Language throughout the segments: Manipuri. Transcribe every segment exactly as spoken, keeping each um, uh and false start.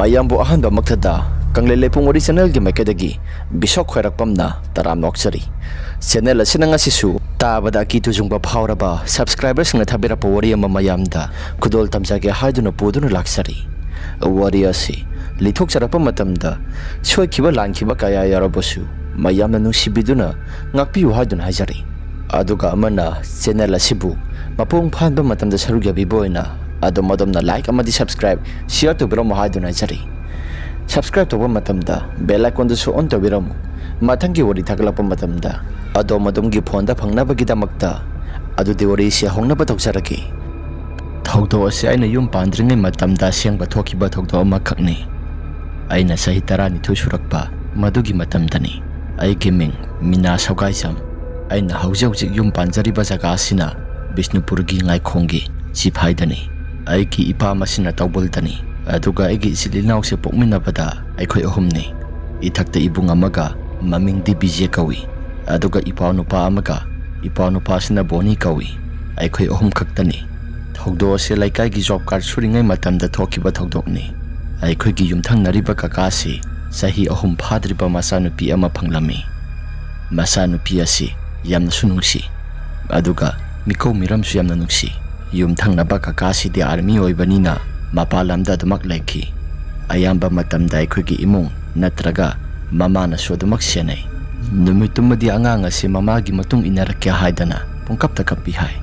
ꯃꯌꯥꯝꯕꯨ ꯑꯍꯥꯟꯕꯃꯛꯇꯗ ꯀꯪꯂꯩ ꯂꯩꯄꯨꯡ ꯋꯥꯔꯤ ꯆꯦꯅꯦꯜꯒꯤ ꯃꯥꯏꯀꯩꯗꯒꯤ ꯕꯤꯁꯣꯛ ꯈ꯭ꯋꯥꯏꯔꯥꯛꯄꯝꯅ ꯇꯔꯥꯝꯅ ꯑꯣꯛꯆꯔꯤ꯫ ꯆꯦꯅꯦꯜ ꯑꯁꯤꯅ ꯉꯁꯤꯁꯨ ꯇꯥꯕꯗ ꯑꯀꯤ ꯇꯨꯖꯨꯡꯕ ꯐꯥꯎꯔꯕ ꯁꯕꯁꯀ꯭ꯔꯥꯏꯕꯔꯁꯤꯡꯅ ꯊꯥꯕꯤꯔꯛꯄ ꯋꯥꯔꯤ ꯑꯃ ꯃꯌꯥꯝꯗ ꯈꯨꯗꯣꯜ ꯇꯝꯖꯒꯦ ꯍꯥꯏꯗꯨꯅ ꯄꯨꯗꯨꯅ ꯂꯥꯛꯆꯔꯤ꯫ ꯋꯥꯔꯤ ꯑꯁꯤ ꯂꯤꯊꯣꯛꯆꯔꯛꯄ ꯃꯇꯝꯗ ꯁꯣꯏꯈꯤꯕ ꯂꯥꯟꯈꯤꯕ ꯀꯌꯥ ꯌꯥꯎꯔꯕꯁꯨ ꯃꯌꯥꯝꯅ ꯅꯨꯡꯁꯤꯕꯤꯗꯨꯅ ꯉꯥꯛꯄꯤꯌꯨ ꯍꯥꯏꯗꯨꯅ ꯍꯥꯏꯖꯔꯤ꯫ ꯑꯗꯨꯒ ꯑꯃꯅ ꯆꯦꯅꯦꯜ ꯑꯁꯤꯕꯨ ꯃꯄꯨꯡ ꯐꯥꯍꯟꯕ ꯃꯇꯝꯗ ꯁꯔꯨꯛ ꯌꯥꯕꯤꯕ ꯑꯣꯏꯅ ꯑꯗꯣꯝ ꯑꯗꯣꯝꯅ ꯂꯥꯏꯛ ꯑꯃꯗꯤ ꯁꯕꯁꯀ꯭ꯔꯥꯏꯕ, ꯁꯤꯌꯔ ꯇꯧꯕꯤꯔꯝꯃꯨ ꯍꯥꯏꯗꯨꯅ ꯍꯥꯏꯖꯔꯤ꯫ ꯁꯕꯁꯀ꯭ꯔꯥꯏꯕ ꯇꯧꯕ ꯃꯇꯝꯗ ꯕꯦꯜ ꯑꯥꯏꯀꯣꯟꯗꯨꯁꯨ ꯑꯣꯟ ꯇꯧꯕꯤꯔꯝꯃꯨ꯫ ꯃꯊꯪꯒꯤ ꯋꯥꯔꯤ ꯊꯥꯒꯠꯂꯛꯄ ꯃꯇꯝꯗ ꯑꯗꯣꯝ ꯑꯗꯣꯝꯒꯤ ꯐꯣꯟꯗ ꯐꯪꯅꯕꯒꯤꯗꯃꯛꯇ꯫ ꯑꯗꯨꯗꯤ ꯋꯥꯔꯤꯁꯤ ꯍꯧꯅꯕ ꯇꯧꯖꯔꯒꯦ꯫ ꯊꯧꯗꯣꯛ ꯑꯁꯤ ꯑꯩꯅ ꯌꯨꯝ ꯄꯥꯟꯗ꯭ꯔꯤꯉꯩ ꯃꯇꯝꯗ ꯑꯁꯦꯡꯕ ꯊꯣꯛꯈꯤꯕ ꯊꯧꯗꯣꯛ ꯑꯃꯈꯛꯅꯤ꯫ ꯑꯩꯅ ꯆꯍꯤ ꯇꯔꯥꯅꯤꯊꯣꯏ ꯁꯨꯔꯛꯄ ꯃꯗꯨꯒꯤ ꯃꯇꯝꯗꯅꯤ꯫ ꯑꯩꯒꯤ ꯃꯤꯡ ꯃꯤꯅꯥ ꯁꯧꯒꯥꯏꯖꯝ꯫ ꯑꯩꯅ ꯍꯧꯖꯤꯛ ꯍꯧꯖꯤꯛ ꯌꯨꯝ ꯄꯥꯟꯖꯔꯤꯕ ꯖꯒꯥ ꯑꯁꯤꯅ ꯕꯤꯁꯅꯨꯄꯨꯔꯒꯤ ꯉꯥꯏꯈꯣꯡꯒꯤ ꯆꯤꯐꯥꯏꯗꯅꯤ꯫ ꯑꯩꯒꯤ ꯏꯄꯥ ꯃꯁꯤꯅ ꯇꯧꯕꯜꯗꯅꯤ, ꯑꯗꯨꯒ ꯑꯩꯒꯤ ꯏꯆꯤꯜ ꯏꯅꯥꯎꯁꯦ ꯄꯣꯛꯃꯤꯟꯅꯕꯗ ꯑꯩꯈꯣꯏ ꯑꯍꯨꯝꯅꯤ꯫ ꯏꯊꯛꯇ ꯏꯕꯨꯡ ꯑꯃꯒ, ꯃꯃꯤꯡꯗꯤ ꯕꯤꯖꯦ ꯀꯧꯏ, ꯑꯗꯨꯒ ꯏꯄ꯭ꯋꯥ ꯅꯨꯄꯥ ꯑꯃꯒ, ꯏꯄ꯭ꯋꯥ ꯅꯨꯄꯥꯁꯤꯅ ꯕꯣꯅꯤ ꯀꯧꯏ꯫ ꯑꯩꯈꯣꯏ ꯑꯍꯨꯝ ꯈꯛꯇꯅꯤ꯫ ꯊꯧꯗꯣꯛ ꯑꯁꯤ ꯂꯩꯀꯥꯏꯒꯤ ꯖꯣꯕ ꯀꯥꯔꯗ ꯁꯨꯔꯤꯉꯩ ꯃꯇꯝꯗ ꯊꯣꯛꯈꯤꯕ ꯊꯧꯗꯣꯛꯅꯤ꯫ ꯑꯩꯈꯣꯏꯒꯤ ꯌꯨꯝꯊꯪꯅꯔꯤꯕ ꯀꯀꯥꯁꯤ ꯆꯍꯤ ꯑꯍꯨꯝ ꯐꯥꯗ꯭ꯔꯤꯕ ꯃꯆꯥꯅꯨꯄꯤ ꯑꯃ ꯐꯪꯂꯝꯃꯤ꯫ ꯃꯆꯥꯅꯨꯄꯤ ꯑꯁꯤ ꯌꯥꯝꯅꯁꯨ ꯅꯨꯡꯁꯤ, ꯑꯗꯨꯒ ꯃꯤꯀꯧ ꯃꯤꯔꯝꯁꯨ ꯌꯥꯝꯅ ꯅꯨꯡꯁꯤ꯫ ꯌꯨꯝꯊꯪꯅꯕ ꯀꯀꯥꯁꯤꯗꯤ ꯑꯥꯔꯃꯤ ꯑꯣꯏꯕꯅꯤꯅ ꯃꯄꯥꯟ ꯂꯝꯗ ꯑꯗꯨꯃꯛ ꯂꯩꯈꯤ꯫ ꯑꯌꯥꯝꯕ ꯃꯇꯝꯗ ꯑꯩꯈꯣꯏꯒꯤ ꯏꯃꯨꯡ ꯅꯠꯇ꯭ꯔꯒ ꯃꯃꯥꯅꯁꯨ ꯑꯗꯨꯃꯛ ꯁꯦꯟꯅꯩ꯫ ꯅꯨꯃꯤꯠꯇꯨꯃꯗꯤ ꯑꯉꯥꯡ ꯑꯁꯤ ꯃꯃꯥꯒꯤ ꯃꯇꯨꯡ ꯏꯟꯅꯔꯛꯀꯦ ꯍꯥꯏꯗꯅ ꯄꯨꯡꯀꯞꯇ ꯀꯞꯄꯤ ꯍꯥꯏ꯫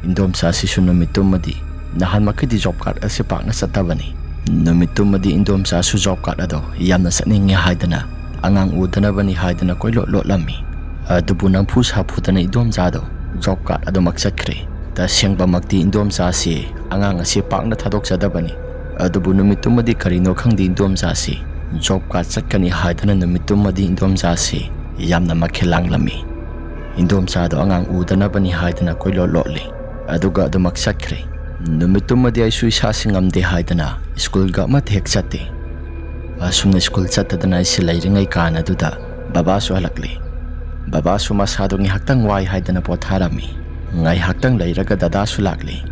ꯏꯟꯗꯣꯝꯆꯥ ꯑꯁꯤꯁꯨ ꯅꯨꯃꯤꯠꯇꯨꯃꯗꯤ ꯅꯍꯥꯟꯃꯛꯀꯤꯗꯤ ꯖꯣꯕ ꯀꯥꯔꯗ ꯑꯁꯤ ꯄꯥꯛꯅ ꯆꯠꯇꯕꯅꯤ꯫ ꯅꯨꯃꯤꯠꯇꯨꯃꯗꯤ ꯏꯟꯗꯣꯝꯆꯥꯁꯨ ꯖꯣꯕ ꯀꯥꯔꯗ ꯑꯗꯣ ꯌꯥꯝꯅ ꯆꯠꯅꯤꯡꯉꯦ ꯍꯥꯏꯗꯅ ꯑꯉꯥꯡ ꯎꯗꯅꯕꯅꯤ ꯍꯥꯏꯗꯅ ꯀꯣꯏꯂꯣꯠ ꯂꯣꯠꯂꯝꯃꯤ꯫ ꯑꯗꯨꯕꯨ ꯅꯝꯐꯨ ꯁꯥꯐꯨꯗꯅ ꯏꯟꯗꯣꯝꯆꯥꯗꯣ ꯖꯣꯕ ꯀꯥꯔꯗ ꯑꯗꯨꯃꯛ ꯆꯠꯈ꯭ꯔꯦ꯫ ꯇꯁꯦꯡꯕꯃꯛꯇꯤ ꯏꯟꯗꯣꯝꯆꯥꯁꯤ ꯑꯉꯥꯡ ꯑꯁꯤ ꯄꯥꯛꯅ ꯊꯥꯗꯣꯛꯆꯗꯕꯅꯤ꯫ ꯑꯗꯨꯕꯨ ꯅꯨꯃꯤꯠꯇꯨꯃꯗꯤ ꯀꯔꯤꯅꯣ ꯈꯪꯗꯦ, ꯏꯟꯗꯣꯝꯆꯥꯁꯤ ꯖꯣꯕ ꯀꯥꯔꯗ ꯆꯠꯀꯅꯤ ꯍꯥꯏꯗꯅ ꯅꯨꯃꯤꯠꯇꯨꯃꯗꯤ ꯏꯟꯗꯣꯝꯆꯥꯁꯤ ꯌꯥꯝꯅ ꯃꯈꯦꯜ ꯂꯥꯡꯂꯝꯃꯤ꯫ ꯏꯟꯗꯣꯝꯆꯥꯗꯣ ꯑꯉꯥꯡ ꯎꯗꯅꯕꯅꯤ ꯍꯥꯏꯗꯅ ꯀꯣꯏꯂꯣꯠ ꯂꯣꯠꯂꯤ꯫ ꯑꯗꯨꯒ ꯑꯗꯨꯃꯛ ꯆꯠꯈ꯭ꯔꯦ꯫ ꯅꯨꯃꯤꯠꯇꯨꯃꯗꯤ ꯑꯩꯁꯨ ꯏꯁꯥꯁꯤ ꯉꯝꯗꯦ ꯍꯥꯏꯗꯅ ꯁ꯭ꯀꯨꯜꯒ ꯑꯃꯠꯇ ꯍꯦꯛ ꯆꯠꯇꯦ꯫ ꯑꯁꯨꯝꯅ ꯁ꯭ꯀꯨꯜ ꯆꯠꯇꯗꯅ ꯑꯩꯁꯦ ꯂꯩꯔꯤꯉꯩ ꯀꯥꯟ ꯑꯗꯨꯗ ꯕꯕꯥꯁꯨ ꯍꯜꯂꯛꯂꯦ꯫ ꯕꯕꯥꯁꯨ ꯃꯁꯥꯗꯣ ꯉꯥꯏꯍꯥꯛꯇꯪ ꯋꯥꯏ ꯍꯥꯏꯗꯅ ꯄꯣꯊꯥꯔꯝꯃꯤ꯫ ꯉꯥꯏꯍꯥꯛꯇꯪ ꯂꯩꯔꯒ ꯗꯗꯥꯁꯨ ꯂꯥꯛꯂꯦ꯫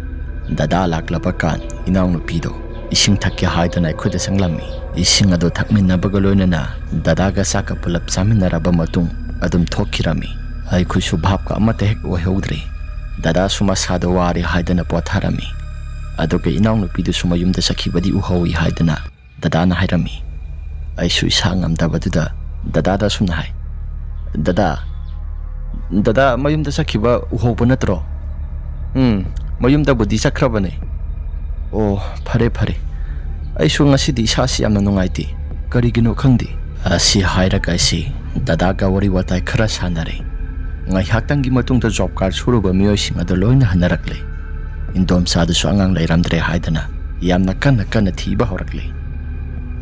ꯗꯗꯥ ꯂꯥꯛꯂꯕ ꯀꯥꯟ ꯏꯅꯥꯎꯅꯨꯄꯤꯗꯣ ꯏꯁꯤꯡ ꯊꯛꯀꯦ ꯍꯥꯏꯗꯅ ꯑꯩꯈꯣꯏꯗ ꯆꯪꯂꯝꯃꯤ꯫ ꯏꯁꯤꯡ ꯑꯗꯨ ꯊꯛꯃꯤꯟꯅꯕꯒ ꯂꯣꯏꯅꯅ ꯗꯗꯥꯒ ꯆꯥꯛꯀ ꯄꯨꯂꯞ ꯆꯥꯃꯤꯟꯅꯔꯕ ꯃꯇꯨꯡ ꯑꯗꯨꯝ ꯊꯣꯛꯈꯤꯔꯝꯃꯤ꯫ ꯑꯩꯈꯣꯏꯁꯨ ꯚꯥꯞꯀ ꯑꯃꯠꯇ ꯍꯦꯛ ꯑꯣꯏꯍꯧꯗ꯭ꯔꯦ꯫ ꯗꯗꯥꯁꯨ ꯃꯁꯥꯗꯣ ꯋꯥꯔꯦ ꯍꯥꯏꯗꯅ ꯄꯣꯊꯥꯔꯝꯃꯤ꯫ ꯑꯗꯨꯒ ꯏꯅꯥꯎꯅꯨꯄꯤꯗꯨꯁꯨ ꯃꯌꯨꯝꯗ ꯆꯠꯈꯤꯕꯗꯤ ꯎꯍꯧꯏ ꯍꯥꯏꯗꯅ ꯗꯗꯥꯅ ꯍꯥꯏꯔꯝꯃꯤ꯫ ꯑꯩꯁꯨ ꯏꯁꯥ ꯉꯝꯗꯕꯗꯨꯗ, ꯗꯗꯥꯗ ꯑꯁꯨꯝꯅ ꯍꯥꯏ, "ꯗꯗꯥ, ꯗꯗꯥ ꯃꯌꯨꯝꯗ ꯆꯠꯈꯤꯕ ꯎꯍꯧꯕ ꯅꯠꯇ꯭ꯔꯣ?" "ꯎꯝ, ꯃꯌꯨꯝꯗꯕꯨꯗꯤ ꯆꯠꯈ꯭ꯔꯕꯅꯦ꯫" "ꯑꯣ, ꯐꯔꯦ ꯐꯔꯦ꯫ ꯑꯩꯁꯨ ꯉꯁꯤꯗꯤ ꯏꯁꯥꯁꯤ ꯌꯥꯝꯅ ꯅꯨꯡꯉꯥꯏꯇꯦ, ꯀꯔꯤꯒꯤꯅꯣ ꯈꯪꯗꯦ꯫" ꯑꯁꯤ ꯍꯥꯏꯔꯒ ꯑꯩꯁꯤ ꯗꯗꯥꯒ ꯋꯥꯔꯤ ꯋꯥꯇꯥꯏ ꯈꯔ ꯁꯥꯟꯅꯔꯦ꯫ ꯉꯥꯏꯍꯥꯛꯇꯪꯒꯤ ꯃꯇꯨꯡꯗ ꯖꯣꯕ ꯀꯥꯔꯗ ꯁꯨꯔꯨꯕ ꯃꯤꯑꯣꯏꯁꯤꯡ ꯑꯗꯨ ꯂꯣꯏꯅ ꯍꯟꯅꯔꯛꯂꯦ꯫ ꯏꯟꯗꯣꯝꯆꯥꯗꯨꯁꯨ ꯑꯉꯥꯡ ꯂꯩꯔꯝꯗ꯭ꯔꯦ ꯍꯥꯏꯗꯅ ꯌꯥꯝꯅ ꯀꯟꯅ ꯀꯟꯅ ꯊꯤꯕ ꯍꯧꯔꯛꯂꯦ꯫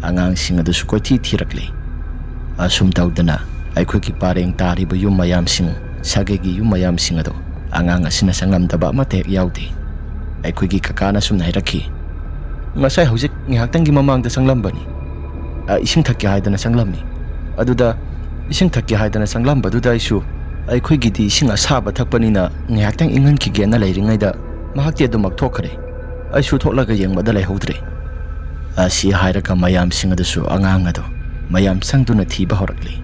ꯑꯉꯥꯡꯁꯤꯡ ꯑꯗꯨꯁꯨ ꯀꯣꯏꯊꯤ ꯊꯤꯔꯛꯂꯦ꯫ ꯑꯁꯨꯝ ꯇꯧꯗꯅ ꯑꯩꯈꯣꯏꯒꯤ ꯄꯔꯦꯡ ꯇꯥꯔꯤꯕ ꯌꯨꯝ ꯃꯌꯥꯝꯁꯤꯡ, ꯁꯥꯒꯩꯒꯤ ꯌꯨꯝ ꯃꯌꯥꯝꯁꯤꯡ ꯑꯗꯣ ꯑꯉꯥꯡ ꯑꯁꯤꯅ ꯆꯪꯂꯝꯗꯕ ꯑꯃꯠꯇ ꯍꯦꯛ ꯌꯥꯎꯗꯦ꯫ ꯑꯩꯈꯣꯏꯒꯤ ꯀꯀꯥꯅ ꯁꯨꯝꯅ ꯍꯥꯏꯔꯛꯈꯤ, "ꯉꯁꯥꯏ ꯍꯧꯖꯤꯛ ꯉꯥꯏꯍꯥꯛꯇꯪꯒꯤ ꯃꯃꯥꯡꯗ ꯆꯪꯂꯝꯕꯅꯤ꯫ ꯑ, ꯏꯁꯤꯡ ꯊꯛꯀꯦ ꯍꯥꯏꯗꯅ ꯆꯪꯂꯝꯃꯤ꯫ ꯑꯗꯨꯗ ꯏꯁꯤꯡ ꯊꯛꯀꯦ ꯍꯥꯏꯗꯅ ꯆꯪꯂꯝꯕꯗꯨꯗ ꯑꯩꯁꯨ, ꯑꯩꯈꯣꯏꯒꯤꯗꯤ ꯏꯁꯤꯡ ꯑꯁꯥꯕ ꯊꯛꯄꯅꯤꯅ ꯉꯥꯏꯍꯥꯛꯇꯪ ꯏꯪꯍꯟꯈꯤꯒꯦꯅ ꯂꯩꯔꯤꯉꯩꯗ ꯃꯍꯥꯛꯇꯤ ꯑꯗꯨꯃꯛ ꯊꯣꯛꯈ꯭ꯔꯦ꯫ ꯑꯩꯁꯨ ꯊꯣꯛꯂꯒ ꯌꯦꯡꯕꯗ ꯂꯩꯍꯧꯗ꯭ꯔꯦ꯫" ꯑꯁꯤ ꯍꯥꯏꯔꯒ ꯃꯌꯥꯝꯁꯤꯡ ꯑꯗꯨꯁꯨ ꯑꯉꯥꯡ ꯑꯗꯨ ꯃꯌꯥꯝ ꯆꯪꯗꯨꯅ ꯊꯤꯕ ꯍꯧꯔꯛꯂꯤ꯫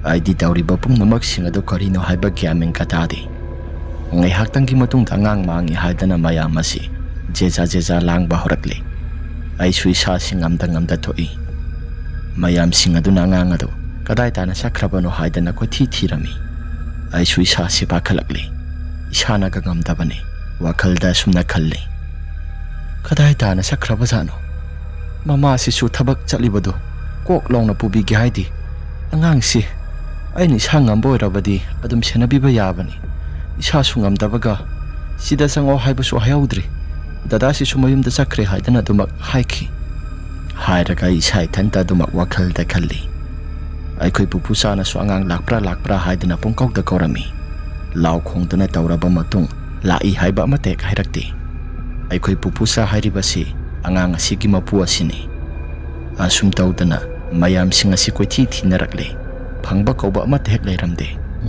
ꯑꯩꯗꯤ ꯇꯧꯔꯤꯕ ꯄꯨꯝꯅꯃꯛꯁꯤꯡ ꯑꯗꯨ ꯀꯔꯤꯅꯣ ꯍꯥꯏꯕ ꯒ꯭ꯌꯥꯟ ꯃꯦꯟꯒ ꯇꯥꯗꯦ꯫ ꯉꯥꯏꯍꯥꯛꯇꯪꯒꯤ ꯃꯇꯨꯡꯗ ꯑꯉꯥꯡ ꯃꯥꯡꯉꯤ ꯍꯥꯏꯗꯅ ꯃꯌꯥꯝ ꯑꯁꯤ ꯖꯦꯖꯥ ꯖꯦꯖꯥ ꯂꯥꯡꯕ ꯍꯧꯔꯛꯂꯤ꯫ ꯑꯩꯁꯨ ꯏꯁꯥꯁꯤ ꯉꯝꯗ ꯉꯝꯗ ꯊꯣꯛꯏ꯫ ꯃꯌꯥꯝꯁꯤꯡ ꯑꯗꯨꯅ ꯑꯉꯥꯡ ꯑꯗꯨ ꯀꯗꯥꯏ ꯇꯥꯅ ꯆꯠꯈ꯭ꯔꯕꯅꯣ ꯍꯥꯏꯗꯅ ꯀꯣꯏꯊꯤ ꯊꯤꯔꯝꯃꯤ꯫ ꯑꯩꯁꯨ ꯏꯁꯥꯁꯤ ꯄꯥꯈꯠꯂꯛꯂꯤ꯫ ꯏꯁꯥꯅꯒ ꯉꯝꯗꯕꯅꯤ꯫ ꯋꯥꯈꯜꯗ ꯑꯁꯨꯝꯅ ꯈꯜꯂꯤ, "ꯀꯗꯥꯏ ꯇꯥꯅ ꯆꯠꯈ꯭ꯔꯕꯖꯥꯠꯅꯣ? ꯃꯃꯥꯁꯤꯁꯨ ꯊꯕꯛ ꯆꯠꯂꯤꯕꯗꯣ ꯀꯣꯛ ꯂꯥꯎꯅ ꯄꯨꯕꯤꯒꯦ ꯍꯥꯏꯗꯤ, ꯑꯉꯥꯡꯁꯤ ꯑꯩꯅ ꯏꯁꯥ ꯉꯝꯕ ꯑꯣꯏꯔꯕꯗꯤ ꯑꯗꯨꯝ ꯁꯦꯟꯅꯕꯤꯕ ꯌꯥꯕꯅꯤ꯫ ꯏꯁꯥꯁꯨ ꯉꯝꯗꯕꯒ ꯁꯤꯗ ꯆꯪꯉꯣ ꯍꯥꯏꯕꯁꯨ ꯍꯥꯏꯍꯧꯗ꯭ꯔꯤ꯫ ꯗꯗꯥꯁꯤꯁꯨ ꯃꯌꯨꯝꯗ ꯆꯠꯈ꯭ꯔꯦ ꯍꯥꯏꯗꯅ ꯑꯗꯨꯃꯛ ꯍꯥꯏꯈꯤ꯫" ꯍꯥꯏꯔꯒ ꯑꯩ ꯏꯁꯥ ꯏꯊꯟꯇ ꯑꯗꯨꯃꯛ ꯋꯥꯈꯜꯗ ꯈꯜꯂꯤ꯫ ꯑꯩꯈꯣꯏ ꯄꯨꯄꯨꯆꯥꯅꯁꯨ ꯑꯉꯥꯡ ꯂꯥꯛꯄ꯭ꯔꯥ ꯂꯥꯛꯄ꯭ꯔꯥ ꯍꯥꯏꯗꯅ ꯄꯨꯡꯀꯧꯗ ꯀꯧꯔꯝꯃꯤ꯫ ꯂꯥꯎ ꯈꯣꯡꯗꯨꯅ ꯇꯧꯔꯕ ꯃꯇꯨꯡ ꯂꯥꯛꯏ ꯍꯥꯏꯕ ꯑꯃꯠꯇ ꯍꯦꯛ ꯍꯥꯏꯔꯛꯇꯦ꯫ ꯑꯩꯈꯣꯏ ꯄꯨꯄꯨꯆꯥ ꯍꯥꯏꯔꯤꯕꯁꯤ ꯑꯉꯥꯡ ꯑꯁꯤꯒꯤ ꯃꯄꯨ ꯑꯁꯤꯅꯤ꯫ ꯑꯁꯨꯝ ꯇꯧꯗꯅ ꯃꯌꯥꯝꯁꯤꯡ ꯑꯁꯤ ꯀꯣꯏꯊꯤ ꯊꯤꯅꯔꯛꯂꯦ꯫ ꯐꯪꯕ ꯀꯧꯕ ꯑꯃꯠꯇ ꯍꯦꯛ ꯂꯩꯔꯝꯗꯦ꯫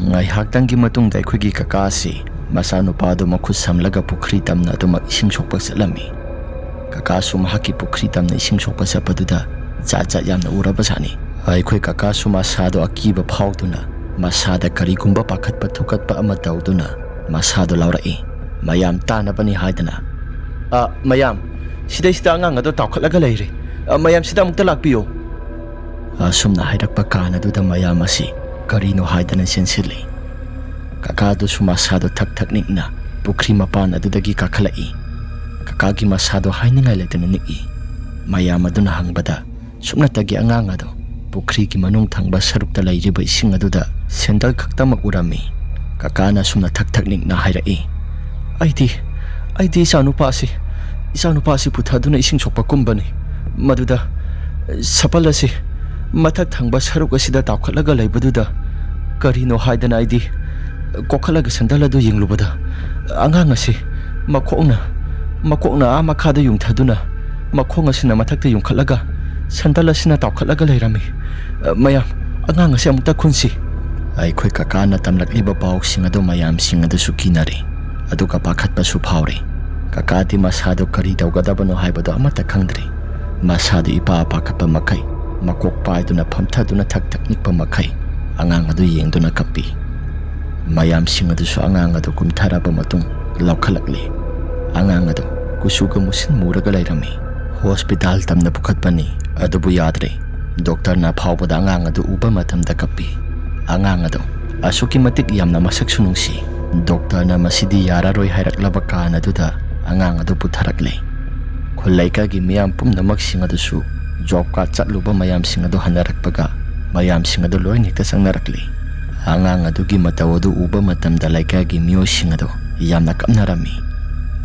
ꯉꯥꯏꯍꯥꯛꯇꯪꯒꯤ ꯃꯇꯨꯡꯗ ꯑꯩꯈꯣꯏꯒꯤ ꯀꯀꯥ ꯑꯁꯤ ꯃꯆꯥꯅꯨꯄꯥ ꯑꯗꯨ ꯃꯈꯨꯠ ꯁꯝꯂꯒ ꯄꯨꯈ꯭ꯔꯤ ꯇꯝꯅ ꯑꯗꯨꯃꯛ ꯏꯁꯤꯡ ꯁꯣꯛꯄ ꯆꯠꯂꯝꯃꯤ꯫ ꯀꯀꯥꯁꯨ ꯃꯍꯥꯛꯀꯤ ꯄꯨꯈ꯭ꯔꯤ ꯇꯝꯅ ꯏꯁꯤꯡ ꯁꯣꯛꯄ ꯆꯠꯄꯗꯨꯗ ꯖꯥꯠ ꯖꯥꯠ ꯌꯥꯝꯅ ꯎꯔꯕꯖꯥꯠꯅꯤ꯫ ꯑꯩꯈꯣꯏ ꯀꯀꯥꯁꯨ ꯃꯁꯥꯗꯣ ꯑꯀꯤꯕ ꯐꯥꯎꯗꯨꯅ, ꯃꯁꯥꯗ ꯀꯔꯤꯒꯨꯝꯕ ꯄꯥꯈꯠꯄ ꯊꯨꯀꯠꯄ ꯑꯃ ꯇꯧꯗꯨꯅ, ꯃꯁꯥꯗꯣ ꯂꯥꯎꯔꯛꯏ꯫ ꯃꯌꯥꯝ ꯇꯥꯅꯕꯅꯤ ꯍꯥꯏꯗꯅ, "ꯑ, ꯃꯌꯥꯝ, ꯁꯤꯗꯩꯁꯤꯗ ꯑꯉꯥꯡ ꯑꯗꯣ ꯇꯥꯎꯈꯠꯂꯒ ꯂꯩꯔꯦ꯫ ꯑ, ꯃꯌꯥꯝ ꯁꯤꯗ ꯑꯃꯨꯛꯇ ꯂꯥꯛꯄꯤꯌꯨ꯫" ꯑꯁꯨꯝꯅ ꯍꯥꯏꯔꯛꯄ ꯀꯥꯟ ꯑꯗꯨꯗ ꯃꯌꯥꯝ ꯑꯁꯤ ꯀꯔꯤꯅꯣ ꯍꯥꯏꯗꯅ ꯆꯦꯟꯁꯤꯜꯂꯤ꯫ ꯀꯀꯥꯗꯨꯁꯨ ꯃꯁꯥꯗꯣ ꯊꯛ ꯊꯛ ꯅꯤꯛꯅ ꯄꯨꯈ꯭ꯔꯤ ꯃꯄꯥꯟ ꯑꯗꯨꯗꯒꯤ ꯀꯥꯈꯠꯂꯛꯏ꯫ ꯀꯀꯥꯒꯤ ꯃꯁꯥꯗꯣ ꯍꯥꯏꯅꯤꯡꯉꯥꯏ ꯂꯩꯇꯅ ꯅꯤꯛꯏ꯫ ꯃꯌꯥꯝ ꯑꯗꯨꯅ ꯍꯪꯕꯗ, ꯁꯨꯞꯅꯇꯒꯤ ꯑꯉꯥꯡ ꯑꯗꯣ ꯄꯨꯈ꯭ꯔꯤꯒꯤ ꯃꯅꯨꯡ ꯊꯪꯕ ꯁꯔꯨꯛꯇ ꯂꯩꯔꯤꯕ ꯏꯁꯤꯡ ꯑꯗꯨꯗ ꯁꯦꯟꯗꯜ ꯈꯛꯇꯃꯛ ꯎꯔꯝꯃꯤ꯫ ꯀꯀꯥꯅ ꯑꯁꯨꯝꯅ ꯊꯛ ꯊꯛ ꯅꯤꯛꯅ ꯍꯥꯏꯔꯛꯏ, "ꯑꯩꯗꯤ, ꯑꯩꯗꯤ ꯏꯆꯥꯅꯨꯄꯥ ꯑꯁꯤ, ꯏꯆꯥꯅꯨꯄꯥ ꯑꯁꯤ ꯄꯨꯊꯗꯨꯅ ꯏꯁꯤꯡ ꯁꯣꯛꯄ ꯀꯨꯝꯕꯅꯤ꯫ ꯃꯗꯨꯗ ꯁꯄꯜ ꯑꯁꯤ ꯃꯊꯛ ꯊꯪꯕ ꯁꯔꯨꯛ ꯑꯁꯤꯗ ꯇꯥꯎꯈꯠꯂꯒ ꯂꯩꯕꯗꯨꯗ ꯀꯔꯤꯅꯣ ꯍꯥꯏꯗꯅ ꯑꯩꯗꯤ ꯀꯣꯛꯈꯠꯂꯒ ꯁꯦꯟꯗꯜ ꯑꯗꯨ ꯌꯦꯡꯂꯨꯕꯗ, ꯑꯉꯥꯡ ꯑꯁꯤ ꯃꯈꯣꯡꯅ, ꯃꯀꯣꯛꯅ ꯑꯥ ꯃꯈꯥꯗ ꯌꯨꯡꯊꯗꯨꯅ, ꯃꯈꯣꯡ ꯑꯁꯤꯅ ꯃꯊꯛꯇ ꯌꯨꯡꯈꯠꯂꯒ ꯁꯦꯟꯗꯜ ꯑꯁꯤꯅ ꯇꯥꯎꯈꯠꯂꯒ ꯂꯩꯔꯝꯃꯤ꯫ ꯑ, ꯃꯌꯥꯝ, ꯑꯉꯥꯡ ꯑꯁꯤ ꯑꯃꯨꯛꯇ ꯈꯨꯟꯁꯤ꯫" ꯑꯩꯈꯣꯏ ꯀꯀꯥꯅ ꯇꯝꯂꯛꯂꯤꯕ ꯄꯥꯎꯁꯤꯡ ꯑꯗꯨ ꯃꯌꯥꯝꯁꯤꯡ ꯑꯗꯨꯁꯨ ꯀꯤꯅꯔꯦ, ꯑꯗꯨꯒ ꯄꯥꯈꯠꯄꯁꯨ ꯐꯥꯎꯔꯦ꯫ ꯀꯀꯥꯗꯤ ꯃꯁꯥꯗꯨ ꯀꯔꯤ ꯇꯧꯒꯗꯕꯅꯣ ꯍꯥꯏꯕꯗꯨ ꯑꯃꯠꯇ ꯈꯪꯗ꯭ꯔꯦ꯫ ꯃꯁꯥꯗꯨ ꯏꯄꯥ ꯄꯥꯈꯠꯄ ꯃꯈꯩ ꯃꯀꯣꯛ ꯄꯥꯏꯗꯨꯅ ꯐꯝꯊꯗꯨꯅ ꯊꯛ ꯊꯛ ꯅꯤꯛꯄ ꯃꯈꯩ ꯑꯉꯥꯡ ꯑꯗꯨ ꯌꯦꯡꯗꯨꯅ ꯀꯞꯄꯤ꯫ ꯃꯌꯥꯝꯁꯤꯡ ꯑꯗꯨꯁꯨ ꯑꯉꯥꯡ ꯑꯗꯨ ꯀꯨꯝꯊꯔꯕ ꯃꯇꯨꯡ ꯂꯧꯈꯠꯂꯛꯂꯤ꯫ ꯑꯉꯥꯡ ꯑꯗꯨ ꯀꯨꯆꯨꯒ ꯃꯨꯁꯤꯟ ꯃꯨꯔꯒ ꯂꯩꯔꯝꯃꯤ꯫ ꯍꯣꯁꯄꯤꯇꯥꯜ ꯇꯝꯅ ꯄꯨꯈꯠꯄꯅꯤ, ꯑꯗꯨꯕꯨ ꯌꯥꯗ꯭ꯔꯦ꯫ ꯗꯣꯛꯇꯔꯅ ꯑꯐꯥꯎꯕꯗ ꯑꯉꯥꯡ ꯑꯗꯨ ꯎꯕ ꯃꯇꯝꯗ ꯀꯞꯄꯤ꯫ ꯑꯉꯥꯡ ꯑꯗꯨ ꯑꯁꯨꯛꯀꯤ ꯃꯇꯤꯛ ꯌꯥꯝꯅ ꯃꯁꯛꯁꯨ ꯅꯨꯡꯁꯤ꯫ ꯗꯣꯛꯇꯔꯅ ꯃꯁꯤꯗꯤ ꯌꯥꯔꯔꯣꯏ ꯍꯥꯏꯔꯛꯂꯕ ꯀꯥꯟ ꯑꯗꯨꯗ ꯑꯉꯥꯡ ꯑꯗꯨ ꯄꯨꯊꯔꯛꯂꯦ꯫ ꯈꯨꯜ ꯂꯩꯀꯥꯏꯒꯤ ꯃꯤꯌꯥꯝ ꯄꯨꯝꯅꯃꯛꯁꯤꯡ ꯑꯗꯨꯁꯨ ꯖꯣꯕ ꯀꯥꯔꯗ ꯆꯠꯂꯨꯕ ꯃꯌꯥꯝꯁꯤꯡ ꯑꯗꯨ ꯍꯟꯅꯔꯛꯄꯒ ꯃꯌꯥꯝꯁꯤꯡ ꯑꯗꯨ ꯂꯣꯏꯅ ꯍꯦꯛꯇ ꯆꯪꯅꯔꯛꯂꯦ꯫ ꯑꯉꯥꯡ ꯑꯗꯨꯒꯤ ꯃꯇꯧ ꯑꯗꯨ ꯎꯕ ꯃꯇꯝꯗ ꯂꯩꯀꯥꯏꯒꯤ ꯃꯤꯑꯣꯏꯁꯤꯡ ꯑꯗꯨ ꯌꯥꯝꯅ ꯀꯞꯅꯔꯝꯃꯤ꯫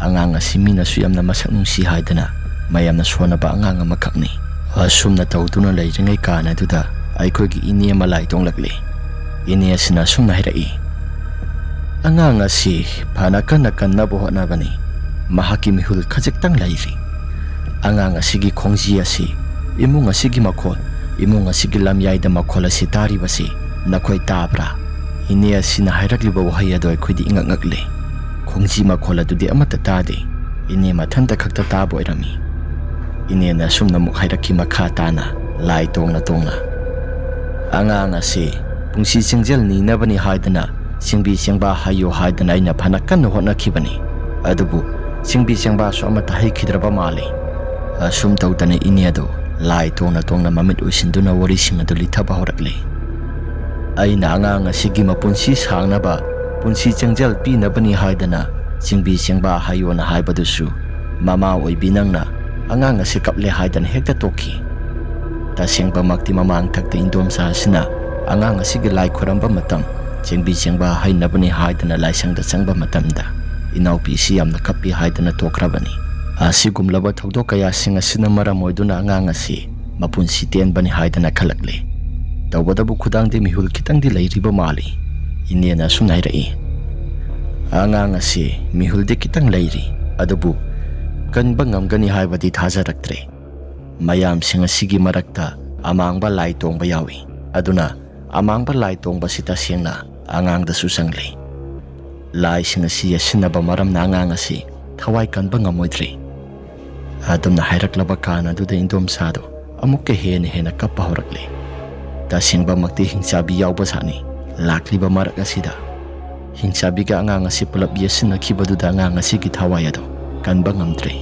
ꯑꯉꯥꯡ ꯑꯁꯤ ꯃꯤꯅꯁꯨ ꯌꯥꯝꯅ ꯃꯁꯛ ꯅꯨꯡꯁꯤ ꯍꯥꯏꯗꯅ ꯃꯌꯥꯝꯅ ꯁꯣꯟꯅꯕ ꯑꯉꯥꯡ ꯑꯃꯈꯛꯅꯤ꯫ ꯑꯁꯨꯝꯅ ꯇꯧꯗꯨꯅ ꯂꯩꯔꯤꯉꯩ ꯀꯥꯟ ꯑꯗꯨꯗ ꯑꯩꯈꯣꯏꯒꯤ ꯏꯅꯦ ꯑꯃ ꯂꯥꯏ ꯇꯣꯡꯂꯛꯂꯦ꯫ ꯏꯅꯦ ꯑꯁꯤꯅ ꯑꯁꯨꯝꯅ ꯍꯥꯏꯔꯛꯏ, "ꯑꯉꯥꯡ ꯑꯁꯤ ꯐꯅ ꯀꯟꯅ ꯀꯟꯅꯕ ꯍꯣꯠꯅꯕꯅꯤ꯫ ꯃꯍꯥꯛꯀꯤ ꯃꯤꯍꯨꯜ ꯈꯖꯤꯛꯇꯪ ꯂꯩꯔꯤ꯫ ꯑꯉꯥꯡ ꯑꯁꯤꯒꯤ ꯈꯣꯡꯖꯤ ꯑꯁꯤ, ꯏꯃꯨꯡ ꯑꯁꯤꯒꯤ ꯃꯈꯣꯜ, ꯏꯃꯨꯡ ꯑꯁꯤꯒꯤ ꯂꯝꯌꯥꯏꯗ ꯃꯈꯣꯜ ꯑꯁꯤ ꯇꯥꯔꯤꯕꯁꯤ ꯅꯈꯣꯏ ꯇꯥꯕ꯭ꯔꯥ?" ꯏꯅꯦ ꯑꯁꯤꯅ ꯍꯥꯏꯔꯛꯂꯤꯕ ꯋꯥꯍꯩ ꯑꯗꯨ ꯑꯩꯈꯣꯏꯗꯤ ꯏꯉꯛ ꯉꯛꯂꯦ꯫ ꯈꯣꯡꯖꯤ ꯃꯈꯣꯜ ꯑꯗꯨꯗꯤ ꯑꯃꯠꯇ ꯇꯥꯗꯦ꯫ ꯏꯅꯦ ꯃꯊꯟꯇ ꯈꯛꯇ ꯇꯥꯕ ꯑꯣꯏꯔꯝꯃꯤ꯫ ꯏꯅꯦꯅ ꯑꯁꯨꯝꯅ ꯑꯃꯨꯛ ꯍꯥꯏꯔꯛꯈꯤ ꯃꯈꯥ ꯇꯥꯅ, ꯂꯥꯏ ꯇꯣꯡꯅ ꯇꯣꯡꯅ, "ꯑꯉꯥꯡ ꯑꯁꯤ ꯄꯨꯟꯁꯤ ꯆꯦꯡꯖꯦꯜ ꯅꯤꯅꯕꯅꯤ ꯍꯥꯏꯗꯅ ꯆꯤꯡꯕꯤ ꯆꯦꯡꯕꯥ ꯍꯩꯌꯨ ꯍꯥꯏꯗꯅ ꯑꯩꯅ ꯐꯅ ꯀꯟꯅ ꯍꯣꯠꯅꯈꯤꯕꯅꯤ꯫ ꯑꯗꯨꯕꯨ ꯆꯤꯡꯕꯤ ꯆꯦꯡꯕꯥꯁꯨ ꯑꯃꯠꯇ ꯍꯩꯈꯤꯗ꯭ꯔꯕ ꯃꯥꯜꯂꯤ꯫" ꯑꯁꯨꯝ ꯇꯧꯗꯅ ꯏꯅꯦ ꯑꯗꯨ ꯂꯥꯏ ꯇꯣꯡꯅ ꯇꯣꯡꯅ ꯃꯃꯤꯠ ꯎꯏꯁꯤꯟꯗꯨꯅ ꯋꯥꯔꯤꯁꯤꯡ ꯑꯗꯨ ꯂꯤꯊꯕ ꯍꯧꯔꯛꯂꯤ꯫ ꯑꯩꯅ ꯑꯉꯥꯡ ꯑꯁꯤꯒꯤ ꯃꯄꯨꯟꯁꯤ ꯁꯥꯡꯅꯕ, ꯄꯨꯟꯁꯤ ꯆꯦꯡꯖꯦꯜ ꯄꯤꯅꯕꯅꯤ ꯍꯥꯏꯗꯅ ꯆꯤꯡꯕꯤ ꯆꯦꯡꯕꯥ ꯍꯩꯌꯣꯅ ꯍꯥꯏꯕꯗꯨꯁꯨ ꯃꯃꯥ ꯑꯣꯏꯕꯤ ꯅꯪꯅ ꯑꯉꯥꯡ ꯑꯁꯤ ꯀꯞꯂꯦ ꯍꯥꯏꯗꯅ ꯍꯦꯛꯇ ꯇꯣꯛꯈꯤ꯫ ꯇꯁꯦꯡꯕꯃꯛꯇꯤ ꯃꯃꯥꯡꯊꯛꯇ ꯏꯟꯗꯣꯝꯆꯥ ꯑꯁꯤꯅ ꯑꯉꯥꯡ ꯑꯁꯤꯒꯤ ꯂꯥꯏ ꯈꯨꯔꯝꯕ ꯃꯇꯝ ꯆꯤꯡꯕꯤ ꯆꯦꯡꯕꯥ ꯍꯩꯅꯕꯅꯤ ꯍꯥꯏꯗꯅ ꯂꯥꯏꯁꯪꯗ ꯆꯪꯕ ꯃꯇꯝꯗ ꯏꯅꯥꯎꯄꯤ ꯑꯁꯤ ꯌꯥꯝꯅ ꯀꯞꯄꯤ ꯍꯥꯏꯗꯅ ꯇꯣꯛꯈ꯭ꯔꯕꯅꯤ꯫ ꯑꯁꯤꯒꯨꯝꯂꯕ ꯊꯧꯗꯣꯛ ꯀꯌꯥꯁꯤꯡ ꯑꯁꯤꯅ ꯃꯔꯝ ꯑꯣꯏꯗꯨꯅ ꯑꯉꯥꯡ ꯑꯁꯤ ꯃꯄꯨꯟꯁꯤ ꯇꯦꯟꯕꯅꯤ ꯍꯥꯏꯗꯅ ꯈꯜꯂꯛꯂꯤ꯫ ꯇꯧꯕꯇꯕꯨ ꯈꯨꯗꯥꯡꯗꯤ ꯃꯤꯍꯨꯜ ꯈꯤꯇꯪꯗꯤ ꯂꯩꯔꯤꯕ ꯃꯥꯜꯂꯤ꯫ ꯏꯅꯦꯅ ꯑꯁꯨꯝꯅ ꯍꯥꯏꯔꯛꯏ, "ꯑꯉꯥꯡ ꯑꯁꯤ ꯃꯤꯍꯨꯜꯗꯤ ꯈꯤꯇꯪ ꯂꯩꯔꯤ, ꯑꯗꯨꯕꯨ ꯀꯟꯕ ꯉꯝꯒꯅꯤ ꯍꯥꯏꯕꯗꯤ ꯊꯥꯖꯔꯛꯇ꯭ꯔꯦ꯫ ꯃꯌꯥꯝꯁꯤꯡ ꯑꯁꯤꯒꯤ ꯃꯔꯛꯇ ꯑꯃꯥꯡꯕ ꯂꯥꯏ ꯇꯣꯡꯕ ꯌꯥꯎꯏ, ꯑꯗꯨꯅ ꯑꯃꯥꯡꯕ ꯂꯥꯏ ꯇꯣꯡꯕꯁꯤ ꯇꯁꯦꯡꯅ ꯑꯉꯥꯡꯗꯁꯨ ꯆꯪꯂꯤ꯫ ꯂꯥꯏꯁꯤꯡ ꯑꯁꯤ ꯌꯦꯠꯁꯤꯟꯅꯕ ꯃꯔꯝꯅ ꯑꯉꯥꯡ ꯑꯁꯤ ꯊꯋꯥꯏ ꯀꯟꯕ ꯉꯝꯃꯣꯏꯗ꯭ꯔꯤ꯫" ꯑꯗꯨꯝꯅ ꯍꯥꯏꯔꯛꯂꯕ ꯀꯥꯟ ꯑꯗꯨꯗ ꯏꯟꯗꯣꯝꯆꯥꯗꯨ ꯑꯃꯨꯛꯀ ꯍꯦꯟꯅ ꯍꯦꯟꯅ ꯀꯞꯄ ꯍꯧꯔꯛꯂꯦ꯫ ꯇꯁꯦꯡꯕꯃꯛꯇꯤ ꯍꯤꯡꯆꯥꯕꯤ ꯌꯥꯎꯕ ꯁꯥꯠꯅꯤ ꯂꯥꯛꯂꯤꯕ ꯃꯔꯛ ꯑꯁꯤꯗ꯫ ꯍꯤꯡꯆꯥꯕꯤꯒ ꯑꯉꯥꯡ ꯑꯁꯤ ꯄꯨꯂꯞ ꯌꯦꯠꯁꯤꯟꯅꯈꯤꯕꯗꯨꯗ ꯑꯉꯥꯡ ꯑꯁꯤꯒꯤ ꯊꯋꯥꯏ ꯑꯗꯨ ꯀꯟꯕ ꯉꯝꯗ꯭ꯔꯦ꯫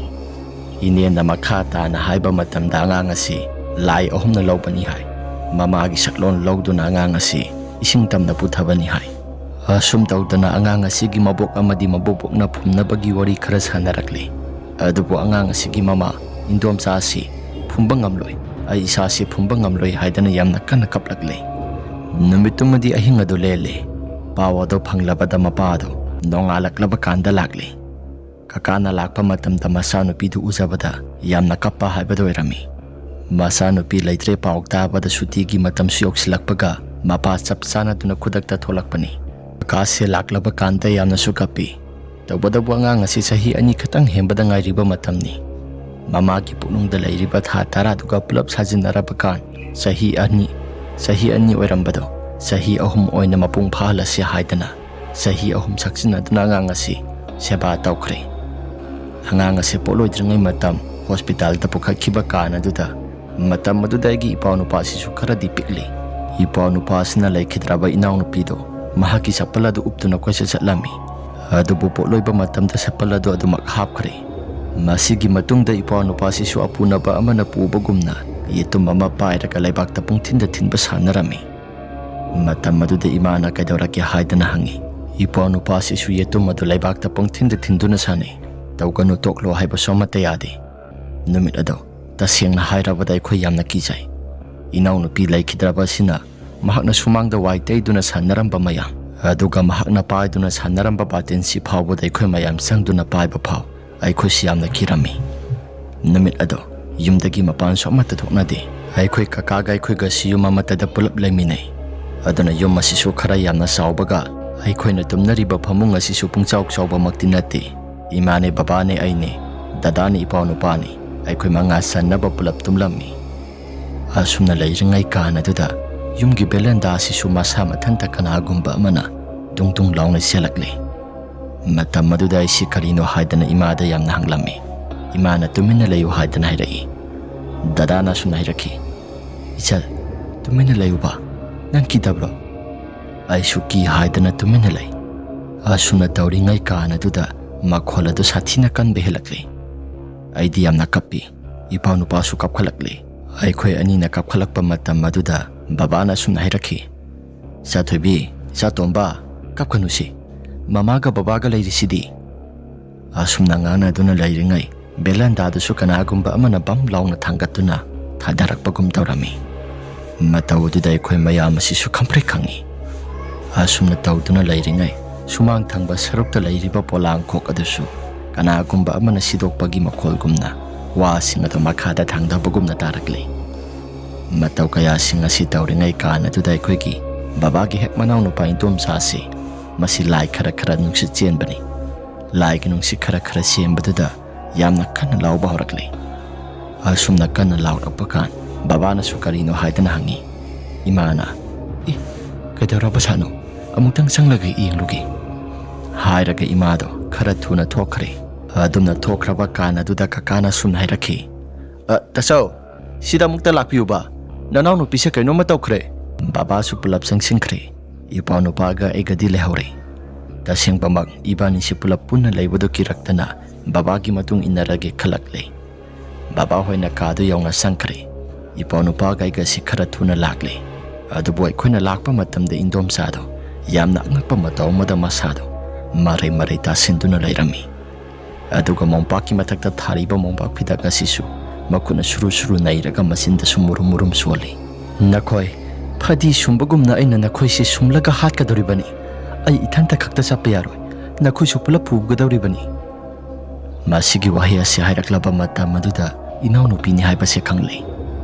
ꯏꯅꯦꯅ ꯃꯈꯥ ꯇꯥꯅ ꯍꯥꯏꯕ ꯃꯇꯝꯗ ꯑꯉꯥꯡ ꯑꯁꯤ ꯂꯥꯏ ꯑꯍꯨꯝꯅ ꯂꯧꯕꯅꯤ ꯍꯥꯏ꯫ ꯃꯃꯥꯒꯤ ꯁꯛꯂꯣꯟ ꯂꯧꯗꯨꯅ ꯑꯉꯥꯡ ꯑꯁꯤ ꯏꯁꯤꯡ ꯇꯝꯅ ꯄꯨꯊꯕꯅꯤ ꯍꯥꯏ꯫ ꯑꯁꯨꯝ ꯇꯧꯗꯅ ꯑꯉꯥꯡ ꯑꯁꯤꯒꯤ ꯃꯕꯣꯛ ꯑꯃꯗꯤ ꯃꯕꯣꯛꯄꯣꯛꯅ ꯐꯨꯝꯅꯕꯒꯤ ꯋꯥꯔꯤ ꯈꯔ ꯁꯥꯟꯅꯔꯛꯂꯤ꯫ ꯑꯗꯨꯕꯨ ꯑꯉꯥꯡ ꯑꯁꯤꯒꯤ ꯃꯃꯥ ꯏꯟꯗꯣꯝꯆꯥ ꯑꯁꯤ ꯐꯨꯝꯕ ꯉꯝꯂꯣꯏ, ꯑꯩ ꯏꯁꯥꯁꯤ ꯐꯨꯝꯕ ꯉꯝꯂꯣꯏ ꯍꯥꯏꯗꯅ ꯌꯥꯝꯅ ꯀꯟꯅ ꯀꯞꯂꯛꯂꯤ꯫ ꯅꯨꯃꯤꯠꯇꯨꯃꯗꯤ ꯑꯍꯤꯡ ꯑꯗꯨ ꯂꯦꯜꯂꯤ꯫ ꯄꯥꯎ ꯑꯗꯨ ꯐꯪꯂꯕꯗ ꯃꯄꯥ ꯑꯗꯨ ꯅꯣꯡꯉꯥꯜꯂꯛꯂꯕ ꯀꯥꯟꯗ ꯂꯥꯛꯂꯤ꯫ ꯀꯀꯥꯅ ꯂꯥꯛꯄ ꯃꯇꯝꯗ ꯃꯆꯥꯅꯨꯄꯤꯗꯨ ꯎꯖꯕꯗ ꯌꯥꯝꯅ ꯀꯞꯄ ꯍꯥꯏꯕꯗꯨ ꯑꯣꯏꯔꯝꯃꯤ꯫ ꯃꯆꯥꯅꯨꯄꯤ ꯂꯩꯇ꯭ꯔꯦ ꯄꯥꯎ ꯇꯥꯕꯗ ꯁꯨꯇꯤꯒꯤ ꯃꯇꯝꯁꯨ ꯌꯧꯁꯤꯜꯂꯛꯄꯒ ꯃꯄꯥ ꯆꯞ ꯆꯥꯅꯗꯨꯅ ꯈꯨꯗꯛꯇ ꯊꯣꯛꯂꯛꯄꯅꯤ꯫ ꯀꯀꯥꯁꯦ ꯂꯥꯛꯂꯕ ꯀꯥꯟꯗ ꯌꯥꯝꯅꯁꯨ ꯀꯞꯄꯤ꯫ ꯇꯧꯕꯇꯕꯨ ꯑꯉꯥꯡ ꯑꯁꯤ ꯆꯍꯤ ꯑꯅꯤ ꯈꯛꯇꯪ ꯍꯦꯟꯕꯗ ꯉꯥꯏꯔꯤꯕ ꯃꯇꯝꯅꯤ꯫ ꯃꯃꯥꯒꯤ ꯄꯨꯛꯅꯨꯡꯗ ꯂꯩꯔꯤꯕ ꯊꯥ ꯇꯔꯥꯗꯨꯒ ꯄꯨꯂꯞ ꯁꯥꯖꯤꯟꯅꯔꯕ ꯀꯥꯟ ꯆꯍꯤ ꯑꯅꯤ, ꯆꯍꯤ ꯑꯅꯤ ꯑꯣꯏꯔꯝꯕꯗꯣ ꯆꯍꯤ ꯑꯍꯨꯝ ꯑꯣꯏꯅ ꯃꯄꯨꯡ ꯐꯥꯍꯜꯂꯁꯤ ꯍꯥꯏꯗꯅ ꯆꯍꯤ ꯑꯍꯨꯝ ꯁꯛꯆꯤꯟꯅꯗꯨꯅ ꯑꯉꯥꯡ ꯑꯁꯤ ꯁꯦꯕꯥ ꯇꯧꯈ꯭ꯔꯦ꯫ ꯑꯉꯥꯡ ꯑꯁꯦ ꯄꯣꯛꯂꯣꯏꯗ꯭ꯔꯤꯉꯩ ꯃꯇꯝ ꯍꯣꯁꯄꯤꯇꯥꯜꯗ ꯄꯨꯈꯠꯈꯤꯕ ꯀꯥꯟ ꯑꯗꯨꯗ, ꯃꯇꯝ ꯑꯗꯨꯗ ꯑꯩꯒꯤ ꯏꯄꯥꯎ ꯅꯨꯄꯥꯁꯤꯁꯨ ꯈꯔꯗꯤ ꯄꯤꯛꯂꯤ꯫ ꯏꯄꯥꯎ ꯅꯨꯄꯥꯁꯤꯅ ꯂꯩꯈꯤꯗ꯭ꯔꯕ ꯏꯅꯥꯎꯅꯨꯄꯤꯗꯣ ꯃꯍꯥꯛꯀꯤ ꯆꯄꯜ ꯑꯗꯨ ꯎꯞꯇꯨꯅ ꯀꯣꯏꯆꯠ ꯆꯠꯂꯝꯃꯤ꯫ ꯑꯗꯨꯕꯨ ꯄꯣꯠꯂꯣꯏꯕ ꯃꯇꯝꯗ ꯆꯄꯜ ꯑꯗꯨ ꯑꯗꯨꯃꯛ ꯍꯥꯞꯈ꯭ꯔꯦ꯫ ꯃꯁꯤꯒꯤ ꯃꯇꯨꯡꯗ ꯏꯄꯥꯎ ꯅꯨꯄꯥꯁꯤꯁꯨ ꯑꯄꯨꯅꯕ ꯑꯃꯅ ꯄꯨꯕꯒꯨꯝꯅ ꯌꯦꯇꯨꯝ ꯑꯃ ꯄꯥꯏꯔꯒ ꯂꯩꯕꯥꯛꯇ ꯄꯨꯡꯊꯤꯟꯗ ꯊꯤꯟꯕ ꯁꯥꯟꯅꯔꯝꯃꯤ꯫ ꯃꯇꯝ ꯑꯗꯨꯗ ꯏꯃꯥꯅ ꯀꯩꯗꯧꯔꯛꯀꯦ ꯍꯥꯏꯗꯅ ꯍꯪꯉꯤ꯫ ꯏꯄꯥꯎ ꯅꯨꯄꯥꯁꯤꯁꯨ ꯌꯦꯇꯨꯝ ꯑꯗꯨ ꯂꯩꯕꯥꯛꯇ ꯄꯨꯡꯊꯤꯟꯗ ꯊꯤꯟꯗꯨꯅ ꯁꯥꯟꯅꯩ꯫ ꯇꯧꯒꯅꯨ, ꯇꯣꯛꯂꯣ ꯍꯥꯏꯕꯁꯨ ꯑꯃꯠꯇ ꯌꯥꯗꯦ꯫ ꯅꯨꯃꯤꯠ ꯑꯗꯣ ꯇꯁꯦꯡꯅ ꯍꯥꯏꯔꯕꯗ ꯑꯩꯈꯣꯏ ꯌꯥꯝꯅ ꯀꯤꯖꯩ꯫ ꯏꯅꯥꯎꯅꯨꯄꯤ ꯂꯩꯈꯤꯗ꯭ꯔꯕ ꯑꯁꯤꯅ ꯃꯍꯥꯛꯅ ꯁꯨꯃꯥꯡꯗ ꯋꯥꯏ ꯇꯩꯗꯨꯅ ꯁꯥꯟꯅꯔꯝꯕ ꯃꯌꯥꯝ, ꯑꯗꯨꯒ ꯃꯍꯥꯛꯅ ꯄꯥꯏꯗꯨꯅ ꯁꯥꯟꯅꯔꯝꯕ ꯕꯥꯇꯤꯟꯁꯤ ꯐꯥꯎꯕꯗ ꯑꯩꯈꯣꯏ ꯃꯌꯥꯝ ꯆꯪꯗꯨꯅ ꯄꯥꯏꯕ ꯐꯥꯎ ꯑꯩꯈꯣꯏꯁꯤ ꯌꯥꯝꯅ ꯀꯤꯔꯝꯃꯤ꯫ ꯅꯨꯃꯤꯠ ꯑꯗꯣ ꯌꯨꯝꯗꯒꯤ ꯃꯄꯥꯟꯁꯨ ꯑꯃꯠꯇ ꯊꯣꯛꯅꯗꯦ꯫ ꯑꯩꯈꯣꯏ ꯀꯀꯥꯒ ꯑꯩꯈꯣꯏꯒꯁꯤ ꯌꯨꯝ ꯑꯃꯠꯇꯗ ꯄꯨꯂꯞ ꯂꯩꯃꯤꯟꯅꯩ꯫ ꯑꯗꯨꯅ ꯌꯨꯝ ꯑꯁꯤꯁꯨ ꯈꯔ ꯌꯥꯝꯅ ꯆꯥꯎꯕꯒ ꯑꯩꯈꯣꯏꯅ ꯇꯨꯝꯅꯔꯤꯕ ꯐꯃꯨꯡ ꯑꯁꯤꯁꯨ ꯄꯨꯡꯆꯥꯎ ꯆꯥꯎꯕꯃꯛꯇꯤ ꯅꯠꯇꯦ꯫ ꯏꯃꯥꯅꯦ, ꯕꯕꯥꯅꯦ, ꯑꯩꯅꯦ, ꯗꯗꯥꯅꯦ, ꯏꯄꯥꯎ ꯅꯨꯄꯥꯅꯦ, ꯑꯩꯈꯣꯏ ꯃꯉꯥ ꯆꯟꯅꯕ ꯄꯨꯂꯞ ꯇꯨꯝꯂꯝꯃꯤ꯫ ꯑꯁꯨꯝꯅ ꯂꯩꯔꯤꯉꯩ ꯀꯥꯟ ꯑꯗꯨꯗ ꯌꯨꯝꯒꯤ ꯕꯦꯂꯟꯗꯥ ꯑꯁꯤꯁꯨ ꯃꯁꯥ ꯃꯊꯟꯇ ꯀꯅꯥꯒꯨꯝꯕ ꯑꯃꯅ ꯗꯨꯡ ꯗꯨꯡ ꯂꯥꯎꯅ ꯆꯦꯜꯂꯛꯂꯦ꯫ ꯃꯇꯝ ꯑꯗꯨꯗ ꯑꯩꯁꯤ ꯀꯔꯤꯅꯣ ꯍꯥꯏꯗꯅ ꯏꯃꯥꯗ ꯌꯥꯝꯅ ꯍꯪꯂꯝꯃꯤ꯫ ꯏꯃꯥꯅ ꯇꯨꯃꯤꯟꯅ ꯂꯩꯌꯨ ꯍꯥꯏꯗꯅ ꯍꯥꯏꯔꯛꯏ꯫ ꯗꯗꯥꯅ ꯑꯁꯨꯝꯅ ꯍꯥꯏꯔꯛꯈꯤ, "ꯏꯆꯜ, ꯇꯨꯃꯤꯟꯅ ꯂꯩꯌꯨꯕ, ꯅꯪ ꯀꯤꯗꯕ꯭ꯔꯣ?" ꯑꯩꯁꯨ ꯀꯤ ꯍꯥꯏꯗꯅ ꯇꯨꯃꯤꯟꯅ ꯂꯩ꯫ ꯑꯁꯨꯝꯅ ꯇꯧꯔꯤꯉꯩ ꯀꯥꯟ ꯑꯗꯨꯗ ꯃꯈꯣꯜ ꯑꯗꯨ ꯁꯥꯊꯤꯅ ꯀꯟꯕ ꯍꯦꯜꯂꯛꯂꯦ꯫ ꯑꯩꯗꯤ ꯌꯥꯝꯅ ꯀꯞꯄꯤ꯫ ꯏꯄꯥ ꯅꯨꯄꯥꯁꯨ ꯀꯞꯈꯠꯂꯛꯂꯦ꯫ ꯑꯩꯈꯣꯏ ꯑꯅꯤꯅ ꯀꯞꯈꯠꯂꯛꯄ ꯃꯇꯝ ꯑꯗꯨꯗ ꯕꯕꯥꯅ ꯑꯁꯨꯝꯅ ꯍꯥꯏꯔꯛꯈꯤ, "ꯆꯥꯊꯣꯏꯕꯤ, ꯆꯥꯇꯣꯝꯕ, ꯀꯞꯀꯅꯨꯁꯤ꯫ ꯃꯃꯥꯒ ꯕꯕꯥꯒ ꯂꯩꯔꯤꯁꯤꯗꯤ꯫" ꯑꯁꯨꯝꯅ ꯉꯥꯡꯅꯗꯨꯅ ꯂꯩꯔꯤꯉꯩ ꯕꯦꯂꯟꯗꯥꯗꯨꯁꯨ ꯀꯅꯥꯒꯨꯝꯕ ꯑꯃꯅ ꯕꯝ ꯂꯥꯎꯅ ꯊꯥꯡꯒꯠꯇꯨꯅ ꯊꯥꯗꯔꯛꯄꯒꯨꯝ ꯇꯧꯔꯝꯃꯤ꯫ ꯃꯇꯧ ꯑꯗꯨꯗ ꯑꯩꯈꯣꯏ ꯃꯌꯥꯝ ꯑꯁꯤꯁꯨ ꯈꯪꯄ꯭ꯔꯦꯛ ꯈꯪꯉꯤ꯫ ꯑꯁꯨꯝꯅ ꯇꯧꯗꯨꯅ ꯂꯩꯔꯤꯉꯩ ꯁꯨꯃꯥꯡ ꯊꯪꯕ ꯁꯔꯨꯛꯇ ꯂꯩꯔꯤꯕ ꯄꯣꯂꯥꯡꯈꯣꯛ ꯑꯗꯨꯁꯨ ꯀꯅꯥꯒꯨꯝꯕ ꯑꯃꯅ ꯁꯤꯗꯣꯛꯄꯒꯤ ꯃꯈꯣꯜꯒꯨꯝꯅ ꯋꯥꯁꯤꯡ ꯑꯗꯨ ꯃꯈꯥꯗ ꯊꯥꯡꯊꯕꯒꯨꯝꯅ ꯇꯥꯔꯛꯂꯤ꯫ ꯃꯇꯧ ꯀꯌꯥꯁꯤꯡ ꯑꯁꯤ ꯇꯧꯔꯤꯉꯩ ꯀꯥꯟ ꯑꯗꯨꯗ ꯑꯩꯈꯣꯏꯒꯤ ꯕꯕꯥꯒꯤ ꯍꯦꯛ ꯃꯅꯥꯎꯅꯨꯄꯥ ꯏꯟꯗꯣꯝꯆꯥ ꯑꯁꯤ, ꯃꯁꯤ ꯂꯥꯏ ꯈꯔ ꯈꯔ ꯅꯨꯡꯁꯤꯠ ꯆꯦꯟꯕꯅꯤ꯫ ꯂꯥꯏꯒꯤ ꯅꯨꯡꯁꯤꯠ ꯈꯔ ꯈꯔ ꯆꯦꯟꯕꯗꯨꯗ ꯌꯥꯝꯅ ꯀꯟꯅ ꯂꯥꯎꯕ ꯍꯧꯔꯛꯂꯦ꯫ ꯑꯁꯨꯝꯅ ꯀꯟꯅ ꯂꯥꯎꯔꯛꯄ ꯀꯥꯟ ꯕꯕꯥꯅꯁꯨ ꯀꯔꯤꯅꯣ ꯍꯥꯏꯗꯅ ꯍꯪꯉꯤ꯫ ꯏꯃꯥꯅ, "ꯏ, ꯀꯩꯗꯧꯔꯕ ꯁꯥꯠꯅꯣ? ꯑꯃꯨꯛꯇꯪ ꯆꯪꯂꯒ ꯌꯦꯡꯂꯨꯒꯦ," ꯍꯥꯏꯔꯒ ꯏꯃꯥꯗꯣ ꯈꯔ ꯊꯨꯅ ꯊꯣꯛꯈ꯭ꯔꯦ꯫ ꯑꯗꯨꯝꯅ ꯊꯣꯛꯈ꯭ꯔꯕ ꯀꯥꯟ ꯑꯗꯨꯗ ꯀꯀꯥꯅ ꯁꯨꯝꯅ ꯍꯥꯏꯔꯛꯈꯤ, "ꯑ, ꯇꯥꯆꯧ, ꯁꯤꯗ ꯑꯃꯨꯛꯇ ꯂꯥꯛꯄꯤꯌꯨꯕ꯫ ꯅꯅꯥꯎꯅꯨꯄꯤꯁꯦ ꯀꯩꯅꯣꯝꯃ ꯇꯧꯈ꯭ꯔꯦ꯫" ꯕꯕꯥꯁꯨ ꯄꯨꯂꯞ ꯆꯪꯁꯤꯟꯈ꯭ꯔꯦ꯫ ꯏꯄꯥ ꯅꯨꯄꯥꯒ ꯑꯩꯒꯗꯤ ꯂꯩꯍꯧꯔꯦ꯫ ꯇꯁꯦꯡꯕꯃꯛ ꯏꯕꯥꯅꯤꯁꯤ ꯄꯨꯂꯞ ꯄꯨꯟꯅ ꯂꯩꯕꯗꯨ ꯀꯤꯔꯛꯇꯅ ꯕꯕꯥꯒꯤ ꯃꯇꯨꯡ ꯏꯟꯅꯔꯒꯦ ꯈꯜꯂꯛꯂꯦ꯫ ꯕꯕꯥ ꯍꯣꯏꯅ ꯀꯥꯗꯨ ꯌꯧꯅ ꯆꯪꯈ꯭ꯔꯦ꯫ ꯏꯄꯥ ꯅꯨꯄꯥꯒ ꯑꯩꯒꯁꯤ ꯈꯔ ꯊꯨꯅ ꯂꯥꯛꯂꯦ꯫ ꯑꯗꯨꯕꯨ ꯑꯩꯈꯣꯏꯅ ꯂꯥꯛꯄ ꯃꯇꯝꯗ ꯏꯟꯗꯣꯝꯆꯥꯗꯣ ꯌꯥꯝꯅ ꯑꯉꯛꯄ ꯃꯇꯧ ꯑꯃꯗ ꯃꯁꯥꯗꯣ ꯃꯔꯩ ꯃꯔꯩ ꯇꯥꯁꯤꯟꯗꯨꯅ ꯂꯩꯔꯝꯃꯤ꯫ ꯑꯗꯨꯒ ꯃꯣꯝꯄꯥꯛꯀꯤ ꯃꯊꯛꯇ ꯊꯥꯔꯤꯕ ꯃꯣꯝꯄꯥꯛ ꯐꯤꯗꯛ ꯑꯁꯤꯁꯨ ꯃꯈꯨꯠꯅ ꯁꯨꯔꯨ ꯁꯨꯔꯨ ꯅꯩꯔꯒ ꯃꯆꯤꯟꯗꯁꯨ ꯃꯨꯔꯨꯝ ꯃꯨꯔꯨꯝ ꯁꯣꯜꯂꯤ꯫ "ꯅꯈꯣꯏ ꯐꯗꯤ ꯁꯨꯝꯕꯒꯨꯝꯅ ꯑꯩꯅ ꯅꯈꯣꯏꯁꯤ ꯁꯨꯝꯂꯒ ꯍꯥꯠꯀꯗꯧꯔꯤꯕꯅꯤ꯫ ꯑꯩ ꯏꯊꯟꯇ ꯈꯛꯇ ꯆꯠꯄ ꯌꯥꯔꯣꯏ꯫ ꯅꯈꯣꯏꯁꯨ ꯄꯨꯂꯞ ꯄꯨꯒꯗꯧꯔꯤꯕꯅꯤ꯫" ꯃꯁꯤꯒꯤ ꯋꯥꯍꯩ ꯑꯁꯤ ꯍꯥꯏꯔꯛꯂꯕ ꯃꯇꯝ ꯑꯗꯨꯗ ꯏꯅꯥꯎꯅꯨꯄꯤꯅꯤ ꯍꯥꯏꯕꯁꯦ ꯈꯪꯂꯦ꯫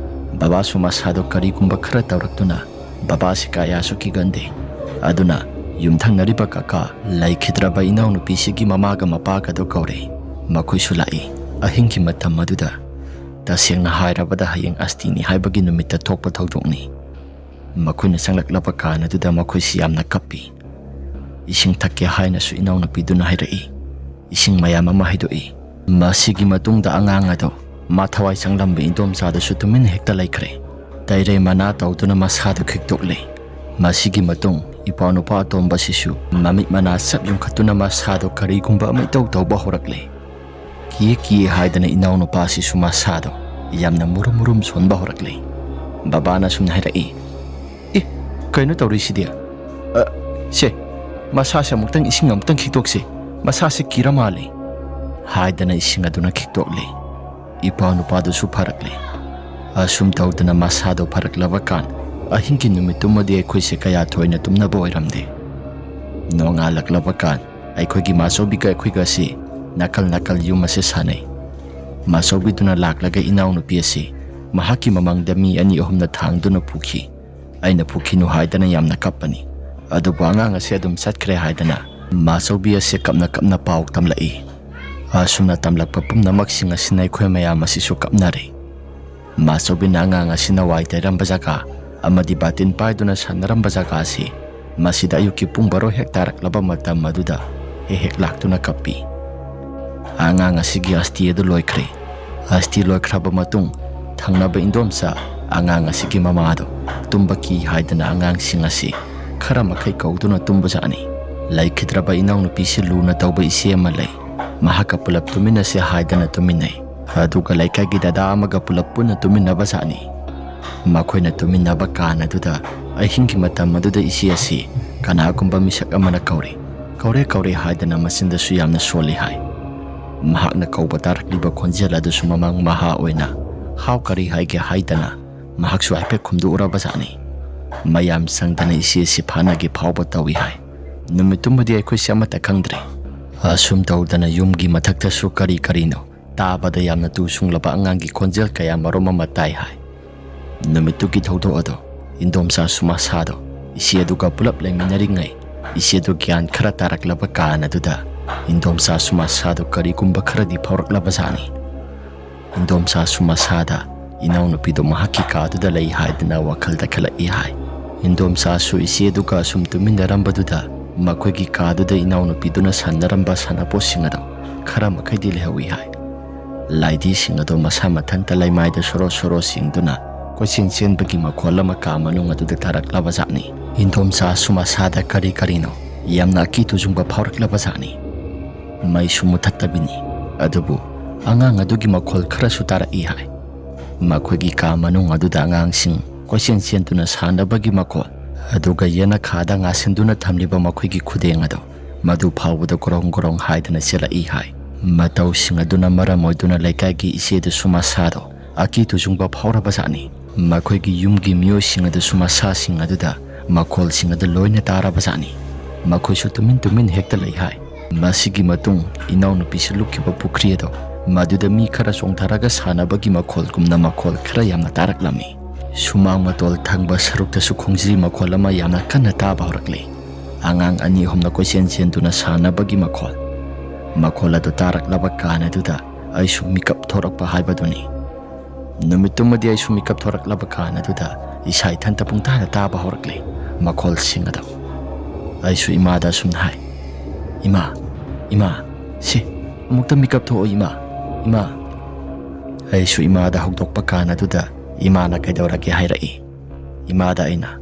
ꯕꯕꯥꯁꯨ ꯃꯁꯥꯗꯣ ꯀꯔꯤꯒꯨꯝꯕ ꯈꯔ ꯇꯧꯔꯛꯇꯨꯅ ꯕꯕꯥꯁꯤ ꯀꯌꯥꯁꯨ ꯀꯤꯒꯟꯗꯦ꯫ ꯑꯗꯨꯅ ꯌꯨꯝꯊꯪꯅꯔꯤꯕ ꯀꯀꯥ ꯂꯩꯈꯤꯗ꯭ꯔꯕ ꯏꯅꯥꯎꯅꯨꯄꯤꯁꯤꯒꯤ ꯃꯃꯥꯒ ꯃꯄꯥꯒꯗꯣ ꯀꯧꯔꯦ꯫ ꯃꯈꯣꯏꯁꯨ ꯂꯥꯛꯏ꯫ ꯑꯍꯤꯡꯒꯤ ꯃꯇꯝ ꯑꯗꯨꯗ, ꯇꯁꯦꯡꯅ ꯍꯥꯏꯔꯕꯗ ꯍꯌꯦꯡ ꯑꯁꯇꯤꯅꯤ ꯍꯥꯏꯕꯒꯤ ꯅꯨꯃꯤꯠꯇ ꯊꯣꯛꯄ ꯊꯧꯗꯣꯛꯅꯤ꯫ ꯃꯈꯣꯏꯅ ꯆꯪꯂꯛꯂꯕ ꯀꯥꯟ ꯑꯗꯨꯗ ꯃꯈꯣꯏꯁꯤ ꯌꯥꯝꯅ ꯀꯞꯄꯤ꯫ ꯏꯁꯤꯡ ꯊꯛꯀꯦ ꯍꯥꯏꯅꯁꯨ ꯏꯅꯥꯎꯅꯨꯄꯤꯗꯨꯅ ꯍꯥꯏꯔꯛꯏ꯫ ꯏꯁꯤꯡ ꯃꯌꯥꯝ ꯑꯃ ꯍꯩꯗꯣꯛꯏ꯫ ꯃꯁꯤꯒꯤ ꯃꯇꯨꯡꯗ ꯑꯉꯥꯡ ꯑꯗꯣ ꯃꯥ ꯊꯋꯥꯏ ꯆꯪꯂꯝꯕ ꯏꯟꯗꯣꯝꯆꯥꯗꯨꯁꯨ ꯇꯨꯃꯤꯟꯅ ꯍꯦꯛꯇ ꯂꯩꯈ꯭ꯔꯦ꯫ ꯇꯩꯔꯩ ꯃꯅꯥ ꯇꯧꯗꯨꯅ ꯃꯁꯥꯗꯨ ꯈꯤꯛꯇꯣꯛꯂꯦ꯫ ꯃꯁꯤꯒꯤ ꯃꯇꯨꯡ ꯏꯄꯥ ꯅꯨꯄꯥ ꯑꯇꯣꯝꯕꯁꯤꯁꯨ ꯃꯃꯤꯠ ꯃꯅꯥ ꯆꯞ ꯌꯨꯡꯈꯠꯇꯨꯅ ꯃꯁꯥꯗꯣ ꯀꯔꯤꯒꯨꯝꯕ ꯑꯃ ꯏꯇꯧ ꯇꯧꯕ ꯍꯧꯔꯛꯂꯦ꯫ "ꯀꯤꯌꯦ, ꯀꯤꯌꯦ" ꯍꯥꯏꯗꯅ ꯏꯅꯥꯎꯅꯨꯄꯥꯁꯤꯁꯨ ꯃꯁꯥꯗꯣ ꯌꯥꯝꯅ ꯃꯨꯔꯨꯝ ꯃꯨꯔꯨꯝ ꯁꯣꯟꯕ ꯍꯧꯔꯛꯂꯦ꯫ ꯕꯕꯥꯅ ꯁꯨꯝꯅ ꯍꯥꯏꯔꯛꯏ, "ꯑꯦ, ꯀꯩꯅꯣ ꯇꯧꯔꯤꯁꯤꯗꯤ? ꯑ, ꯁꯦ, ꯃꯁꯥꯁꯦ ꯑꯃꯨꯛꯇꯪ, ꯏꯁꯤꯡ ꯑꯃꯨꯛꯇꯪ ꯈꯤꯛꯇꯣꯛꯁꯦ꯫ ꯃꯁꯥꯁꯦ ꯀꯤꯔ ꯃꯥꯜꯂꯦ" ꯍꯥꯏꯗꯅ ꯏꯁꯤꯡ ꯑꯗꯨꯅ ꯈꯤꯛꯇꯣꯛꯂꯦ꯫ ꯏꯄꯥ ꯅꯨꯄꯥꯗꯨꯁꯨ ꯐꯔꯛꯂꯦ꯫ ꯑꯁꯨꯝ ꯇꯧꯗꯅ ꯃꯁꯥꯗꯣ ꯐꯔꯛꯂꯕ ꯀꯥꯟ, ꯑꯍꯤꯡꯒꯤ ꯅꯨꯃꯤꯠꯇꯨꯃꯗꯤ ꯑꯩꯈꯣꯏꯁꯦ ꯀꯌꯥ ꯊꯣꯏꯅ ꯇꯨꯝꯅꯕ ꯑꯣꯏꯔꯝꯗꯦ꯫ ꯅꯣꯡꯉꯥꯜꯂꯛꯂꯕ ꯀꯥꯟ, ꯑꯩꯈꯣꯏꯒꯤ ꯃꯥꯆꯧꯕꯤꯒ ꯑꯩꯈꯣꯏꯒꯁꯤ ꯅꯥꯀꯜ ꯅꯥꯀꯜ ꯌꯨꯝ ꯑꯁꯦ ꯁꯥꯟꯅꯩ꯫ ꯃꯥꯆꯧꯕꯤꯗꯨꯅ ꯂꯥꯛꯂꯒ ꯏꯅꯥꯎꯅꯨꯄꯤ ꯑꯁꯤ ꯃꯍꯥꯛꯀꯤ ꯃꯃꯥꯡꯗ ꯃꯤ ꯑꯅꯤ ꯑꯍꯨꯝꯅ ꯊꯥꯡꯗꯨꯅ ꯄꯨꯈꯤ꯫ ꯑꯩꯅ ꯄꯨꯈꯤꯅꯨ ꯍꯥꯏꯗꯅ ꯌꯥꯝꯅ ꯀꯞꯄꯅꯤ꯫ ꯑꯗꯨꯕꯨ ꯑꯉꯥꯡ ꯑꯁꯤ ꯑꯗꯨꯝ ꯆꯠꯈ꯭ꯔꯦ ꯍꯥꯏꯗꯅ ꯃꯥꯆꯧꯕꯤ ꯑꯁꯤ ꯀꯞꯅ ꯀꯞꯅ ꯄꯥꯎ ꯇꯝꯂꯛꯏ꯫ ꯑꯁꯨꯝꯅ ꯇꯝꯂꯛꯄ ꯄꯨꯝꯅꯃꯛꯁꯤꯡ ꯑꯁꯤꯅ ꯑꯩꯈꯣꯏ ꯃꯌꯥꯝ ꯑꯁꯤꯁꯨ ꯀꯞꯅꯔꯦ꯫ ꯃꯥꯆꯧꯕꯤꯅ ꯑꯉꯥꯡ ꯑꯁꯤꯅ ꯋꯥꯏ ꯇꯩꯔꯝꯕ ꯖꯒꯥ ꯑꯃꯗꯤ ꯕꯥꯇꯤꯟ ꯄꯥꯏꯗꯨꯅ ꯁꯥꯟꯅꯔꯝꯕ ꯖꯒꯥ ꯑꯁꯤ ꯃꯁꯤꯗ ꯑꯌꯨꯛꯀꯤ ꯄꯨꯡ ꯕꯥꯔꯣ ꯍꯦꯛ ꯇꯥꯔꯛꯂꯕ ꯃꯇꯝ ꯑꯗꯨꯗ ꯍꯦꯛ ꯍꯦꯛ ꯂꯥꯛꯇꯨꯅ ꯀꯞꯄꯤ꯫ ꯑꯉꯥꯡ ꯑꯁꯤꯒꯤ ꯑꯁꯇꯤ ꯑꯗꯨ ꯂꯣꯏꯈ꯭ꯔꯦ꯫ ꯑꯁꯇꯤ ꯂꯣꯏꯈ꯭ꯔꯕ ꯃꯇꯨꯡ, ꯊꯪꯅꯕ ꯏꯟꯗꯣꯝꯆꯥ ꯑꯉꯥꯡ ꯑꯁꯤꯒꯤ ꯃꯃꯥꯗꯣ ꯇꯨꯝꯕ ꯀꯤ ꯍꯥꯏꯗꯅ ꯑꯉꯥꯡꯁꯤꯡ ꯑꯁꯤ ꯈꯔ ꯃꯈꯩ ꯀꯧꯗꯨꯅ ꯇꯨꯝꯕꯖꯥꯠꯅꯤ꯫ ꯂꯩꯈꯤꯗ꯭ꯔꯕ ꯏꯅꯥꯎꯅꯨꯄꯤꯁꯤ ꯂꯨꯅ ꯇꯧꯕ ꯏꯆꯦ ꯑꯃ ꯂꯩ꯫ ꯃꯍꯥꯛꯀ ꯄꯨꯂꯞ ꯇꯨꯃꯤꯟꯅꯁꯦ ꯍꯥꯏꯗꯅ ꯇꯨꯃꯤꯟꯅꯩ꯫ ꯑꯗꯨꯒ ꯂꯩꯀꯥꯏꯒꯤ ꯗꯗꯥ ꯑꯃꯒ ꯄꯨꯂꯞ ꯄꯨꯟꯅ ꯇꯨꯃꯤꯟꯅꯕ ꯖꯥꯠꯅꯤ꯫ ꯃꯈꯣꯏꯅ ꯇꯨꯃꯤꯟꯅꯕ ꯀꯥꯟ ꯑꯗꯨꯗ ꯑꯍꯤꯡꯒꯤ ꯃꯇꯝ ꯑꯗꯨꯗ ꯏꯆꯦ ꯑꯁꯤ ꯀꯅꯥꯒꯨꯝꯕ ꯃꯤꯁꯛ ꯑꯃꯅ ꯀꯧꯔꯤ꯫ "ꯀꯧꯔꯦ, ꯀꯧꯔꯦ" ꯍꯥꯏꯗꯅ ꯃꯆꯤꯟꯗꯁꯨ ꯌꯥꯝꯅ ꯁꯣꯜꯂꯤ ꯍꯥꯏ꯫ ꯃꯍꯥꯛꯅ ꯀꯧꯕ ꯇꯥꯔꯛꯂꯤꯕ ꯈꯣꯟꯖꯦꯜ ꯑꯗꯨꯁꯨ ꯃꯃꯪ ꯃꯍꯥ ꯑꯣꯏꯅ, "ꯍꯥꯎ, ꯀꯔꯤ ꯍꯥꯏꯒꯦ?" ꯍꯥꯏꯗꯅ ꯃꯍꯥꯛꯁꯨ ꯍꯥꯏꯐꯦꯠ ꯈꯨꯝꯗꯣꯛꯎꯔꯕ ꯖꯥꯠꯅꯤ꯫ ꯃꯌꯥꯝ ꯆꯪꯗꯅ ꯏꯆꯦ ꯑꯁꯤ ꯐꯥꯅꯒꯦ ꯐꯥꯎꯕ ꯇꯧꯏ ꯍꯥꯏ꯫ ꯅꯨꯃꯤꯠꯇꯨꯃꯗꯤ ꯑꯩꯈꯣꯏꯁꯦ ꯑꯃꯠꯇ ꯈꯪꯗ꯭ꯔꯦ꯫ ꯑꯁꯨꯝ ꯇꯧꯗꯅ ꯌꯨꯝꯒꯤ ꯃꯊꯛꯇꯁꯨ ꯀꯔꯤ ꯀꯔꯤꯅꯣ ꯇꯥꯕꯗ ꯌꯥꯝꯅ ꯇꯨ ꯁꯨꯡꯂꯕ ꯑꯉꯥꯡꯒꯤ ꯈꯣꯟꯖꯦꯜ ꯀꯌꯥ ꯃꯔꯨꯝ ꯑꯃ ꯇꯥꯏ ꯍꯥꯏ꯫ ꯅꯨꯃꯤꯠꯇꯨꯒꯤ ꯊꯧꯗꯣꯛ ꯑꯗꯣ ꯏꯟꯗꯣꯝꯆꯥꯁꯨ ꯃꯁꯥꯗꯣ ꯏꯆꯦ ꯑꯗꯨꯒ ꯄꯨꯂꯞ ꯂꯩꯃꯤꯟꯅꯔꯤꯉꯩ, ꯏꯆꯦꯗꯨ ꯒ꯭ꯌꯥꯟ ꯈꯔ ꯇꯥꯔꯛꯂꯕ ꯀꯥꯟ ꯑꯗꯨꯗ ꯏꯟꯗꯣꯝꯆꯥꯁꯨ ꯃꯁꯥꯗꯣ ꯀꯔꯤꯒꯨꯝꯕ ꯈꯔꯗꯤ ꯐꯥꯎꯔꯛꯂꯕ ꯖꯥꯠꯅꯤ꯫ ꯏꯟꯗꯣꯝꯆꯥꯁꯨ ꯃꯁꯥꯗ ꯏꯅꯥꯎꯅꯨꯄꯤꯗꯣ ꯃꯍꯥꯛꯀꯤ ꯀꯥꯗꯨꯗ ꯂꯩ ꯍꯥꯏꯗꯅ ꯋꯥꯈꯜꯗ ꯈꯜꯂꯛꯏ ꯍꯥꯏ꯫ ꯏꯟꯗꯣꯝꯆꯥꯁꯨ ꯏꯆꯦꯗꯨꯒ ꯑꯁꯨꯝ ꯇꯨꯃꯤꯟꯅꯔꯝꯕꯗꯨꯗ ꯃꯈꯣꯏꯒꯤ ꯀꯥꯗꯨꯗ ꯏꯅꯥꯎꯅꯨꯄꯤꯗꯨꯅ ꯁꯥꯟꯅꯔꯝꯕ ꯁꯥꯟꯅꯄꯣꯠꯁꯤꯡ ꯑꯗꯣ ꯈꯔ ꯃꯈꯩꯗꯤ ꯂꯩꯍꯧꯏ ꯍꯥꯏ꯫ ꯂꯥꯏꯙꯤꯁꯤꯡ ꯑꯗꯣ ꯃꯁꯥ ꯃꯊꯟꯇ ꯂꯩꯃꯥꯏꯗ ꯁꯣꯔꯣ ꯁꯣꯔꯣ ꯁꯦꯡꯗꯨꯅ ꯀꯣꯏꯆꯦꯟ ꯆꯦꯟꯕꯒꯤ ꯃꯈꯣꯜ ꯑꯃ ꯀꯥ ꯃꯅꯨꯡ ꯑꯗꯨꯗ ꯇꯥꯔꯛꯂꯕ ꯖꯥꯠꯅꯤ꯫ ꯏꯟꯗꯣꯝꯆꯥꯁꯨ ꯃꯁꯥꯗ ꯀꯔꯤ ꯀꯔꯤꯅꯣ ꯌꯥꯝꯅ ꯑꯀꯤ ꯇꯨꯖꯨꯡꯕ ꯐꯥꯎꯔꯛꯂꯕ ꯖꯥꯠꯅꯤ꯫ ꯃꯩꯁꯨ ꯃꯨꯊꯠꯇꯕꯤꯅꯤ꯫ ꯑꯗꯨꯕꯨ ꯑꯉꯥꯡ ꯑꯗꯨꯒꯤ ꯃꯈꯣꯜ ꯈꯔꯁꯨ ꯇꯥꯔꯛꯏ ꯍꯥꯏ꯫ ꯃꯈꯣꯏꯒꯤ ꯀꯥ ꯃꯅꯨꯡ ꯑꯗꯨꯗ ꯑꯉꯥꯡꯁꯤꯡ ꯀꯣꯏꯆꯦꯟ ꯆꯦꯟꯗꯨꯅ ꯁꯥꯟꯅꯕꯒꯤ ꯃꯈꯣꯜ, ꯑꯗꯨꯒ ꯌꯦꯅꯈꯥꯗ ꯉꯥꯁꯤꯟꯗꯨꯅ ꯊꯝꯂꯤꯕ ꯃꯈꯣꯏꯒꯤ ꯈꯨꯗꯦꯡ ꯑꯗꯨ, ꯃꯗꯨ ꯐꯥꯎꯕꯗ ꯒꯣꯔꯣꯡ ꯒꯣꯔꯣꯡ ꯍꯥꯏꯗꯅ ꯆꯦꯜꯂꯛꯏ ꯍꯥꯏ꯫ ꯃꯇꯧꯁꯤꯡ ꯑꯗꯨꯅ ꯃꯔꯝ ꯑꯣꯏꯗꯨꯅ ꯂꯩꯀꯥꯏꯒꯤ ꯏꯆꯦꯗꯨꯁꯨ ꯃꯁꯥꯗꯣ ꯑꯀꯤ ꯇꯨꯖꯨꯡꯕ ꯐꯥꯎꯔꯕ ꯖꯥꯠꯅꯤ꯫ ꯃꯈꯣꯏꯒꯤ ꯌꯨꯝꯒꯤ ꯃꯤꯑꯣꯏꯁꯤꯡ ꯑꯗꯨꯁꯨ ꯃꯁꯥꯁꯤꯡ ꯑꯗꯨꯗ ꯃꯈꯣꯜꯁꯤꯡ ꯑꯗꯨ ꯂꯣꯏꯅ ꯇꯥꯔꯕ ꯖꯥꯠꯅꯤ꯫ ꯃꯈꯣꯏꯁꯨ ꯇꯨꯃꯤꯟ ꯇꯨꯃꯤꯟ ꯍꯦꯛꯇ ꯂꯩ ꯍꯥꯏ꯫ ꯃꯁꯤꯒꯤ ꯃꯇꯨꯡ ꯏꯅꯥꯎꯅꯨꯄꯤꯁꯨ ꯂꯨꯞꯈꯤꯕ ꯄꯨꯈ꯭ꯔꯤ ꯑꯗꯣ, ꯃꯗꯨꯗ ꯃꯤ ꯈꯔ ꯆꯣꯡꯊꯔꯒ ꯁꯥꯟꯅꯕꯒꯤ ꯃꯈꯣꯜꯒꯨꯝꯅ ꯃꯈꯣꯜ ꯈꯔ ꯌꯥꯝꯅ ꯇꯥꯔꯛꯂꯝꯃꯤ꯫ ꯁꯨꯃꯥꯡ ꯃꯇꯣꯜ ꯊꯪꯕ ꯁꯔꯨꯛꯇꯁꯨ ꯈꯣꯡꯖꯤ ꯃꯈꯣꯜ ꯑꯃ ꯌꯥꯝꯅ ꯀꯟꯅ ꯇꯥꯕ ꯍꯧꯔꯛꯂꯤ꯫ ꯑꯉꯥꯡ ꯑꯅꯤ ꯑꯍꯨꯝꯅ ꯀꯣꯏꯆꯦꯟ ꯆꯦꯟꯗꯨꯅ ꯁꯥꯟꯅꯕꯒꯤ ꯃꯈꯣꯜ꯫ ꯃꯈꯣꯜ ꯑꯗꯨ ꯇꯥꯔꯛꯂꯕ ꯀꯥꯟ ꯑꯗꯨꯗ ꯑꯩꯁꯨ ꯃꯤꯀꯞ ꯊꯣꯔꯛꯄ ꯍꯥꯏꯕꯗꯨꯅꯤ꯫ ꯅꯨꯃꯤꯠꯇꯨꯃꯗꯤ ꯑꯩꯁꯨ ꯃꯤꯀꯞ ꯊꯣꯔꯛꯂꯕ ꯀꯥꯟ ꯑꯗꯨꯗ ꯏꯁꯥ ꯏꯊꯟꯇ ꯄꯨꯡꯇꯥꯗ ꯇꯥꯕ ꯍꯧꯔꯛꯂꯦ ꯃꯈꯣꯜꯁꯤꯡ ꯑꯗꯨ꯫ ꯑꯩꯁꯨ ꯏꯃꯥꯗ ꯑꯁꯨꯝꯅ ꯍꯥꯏ, "ꯏꯃꯥ, ꯏꯃꯥ, ꯁꯤ, ꯑꯃꯨꯛꯇ ꯃꯤꯀꯞ ꯊꯣꯛꯑꯣ ꯏꯃꯥ, ꯏꯃꯥ꯫ ꯑꯩꯁꯨ ꯏꯃꯥꯗ ꯍꯧꯗꯣꯛꯄ ꯀꯥꯟ ꯑꯗꯨꯗ ꯏꯃꯥꯅ ꯀꯩꯗꯧꯔꯒꯦ ꯍꯥꯏꯔꯛꯏ꯫ ꯏꯃꯥꯗ ꯑꯩꯅ,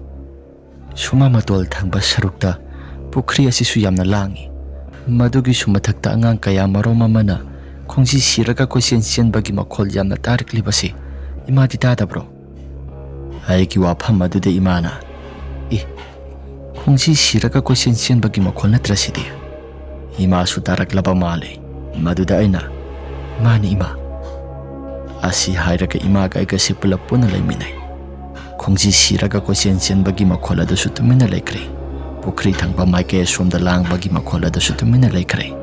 ꯁꯨꯃꯥꯡ ꯃꯇꯣꯜ ꯊꯪꯕ ꯁꯔꯨꯛꯇ ꯄꯨꯈ꯭ꯔꯤ ꯑꯁꯤꯁꯨ ꯌꯥꯝꯅ ꯂꯥꯡꯏ꯫ ꯃꯗꯨꯒꯤꯁꯨ ꯃꯊꯛꯇ ꯑꯉꯥꯡ ꯀꯌꯥ ꯃꯔꯨꯝ ꯑꯃꯅ ꯈꯣꯡꯖꯤ ꯁꯤꯔꯒ ꯀꯣꯏꯆꯦꯟ ꯆꯦꯟꯕꯒꯤ ꯃꯈꯣꯜ ꯌꯥꯝꯅ ꯇꯥꯔꯛꯂꯤꯕꯁꯤ ꯏꯃꯥꯗꯤ ꯇꯥꯗꯕ꯭ꯔꯣ? ꯑꯩꯒꯤ ꯋꯥꯐꯝ ꯑꯗꯨꯗ ꯏꯃꯥꯅ, "ꯏ, ꯈꯣꯡꯖꯤ ꯁꯤꯔꯒ ꯀꯣꯏꯆꯦꯟ ꯆꯦꯟꯕꯒꯤ ꯃꯈꯣꯜ ꯅꯠꯇ꯭ꯔꯁꯤꯗꯤ?" ꯏꯃꯥꯁꯨ ꯇꯥꯔꯛꯂꯕ ꯃꯥꯜꯂꯦ꯫ ꯃꯗꯨꯗ ꯑꯩꯅ, "ꯃꯥꯅꯤ ꯏꯃꯥ"꯫ ꯑꯁꯤ ꯍꯥꯏꯔꯒ ꯏꯃꯥꯒ ꯑꯩꯒꯁꯤ ꯄꯨꯂꯞ ꯄꯨꯟꯅ ꯂꯩꯃꯤꯟꯅꯩ꯫ ꯈꯣꯡꯖꯤ ꯁꯤꯔꯒ ꯀꯣꯏꯆꯦꯟ ꯆꯦꯟꯕꯒꯤ ꯃꯈꯣꯜ ꯑꯗꯨꯁꯨ ꯇꯨꯃꯤꯟꯅ ꯂꯩꯈ꯭ꯔꯦ꯫ ꯄꯨꯈ꯭ꯔꯤ ꯊꯪꯕ ꯃꯥꯏꯀꯩ ꯑꯁꯣꯝꯗ ꯂꯥꯡꯕꯒꯤ ꯃꯈꯣꯜ ꯑꯗꯨꯁꯨ ꯇꯨꯃꯤꯟꯅ ꯂꯩꯈ꯭ꯔꯦ꯫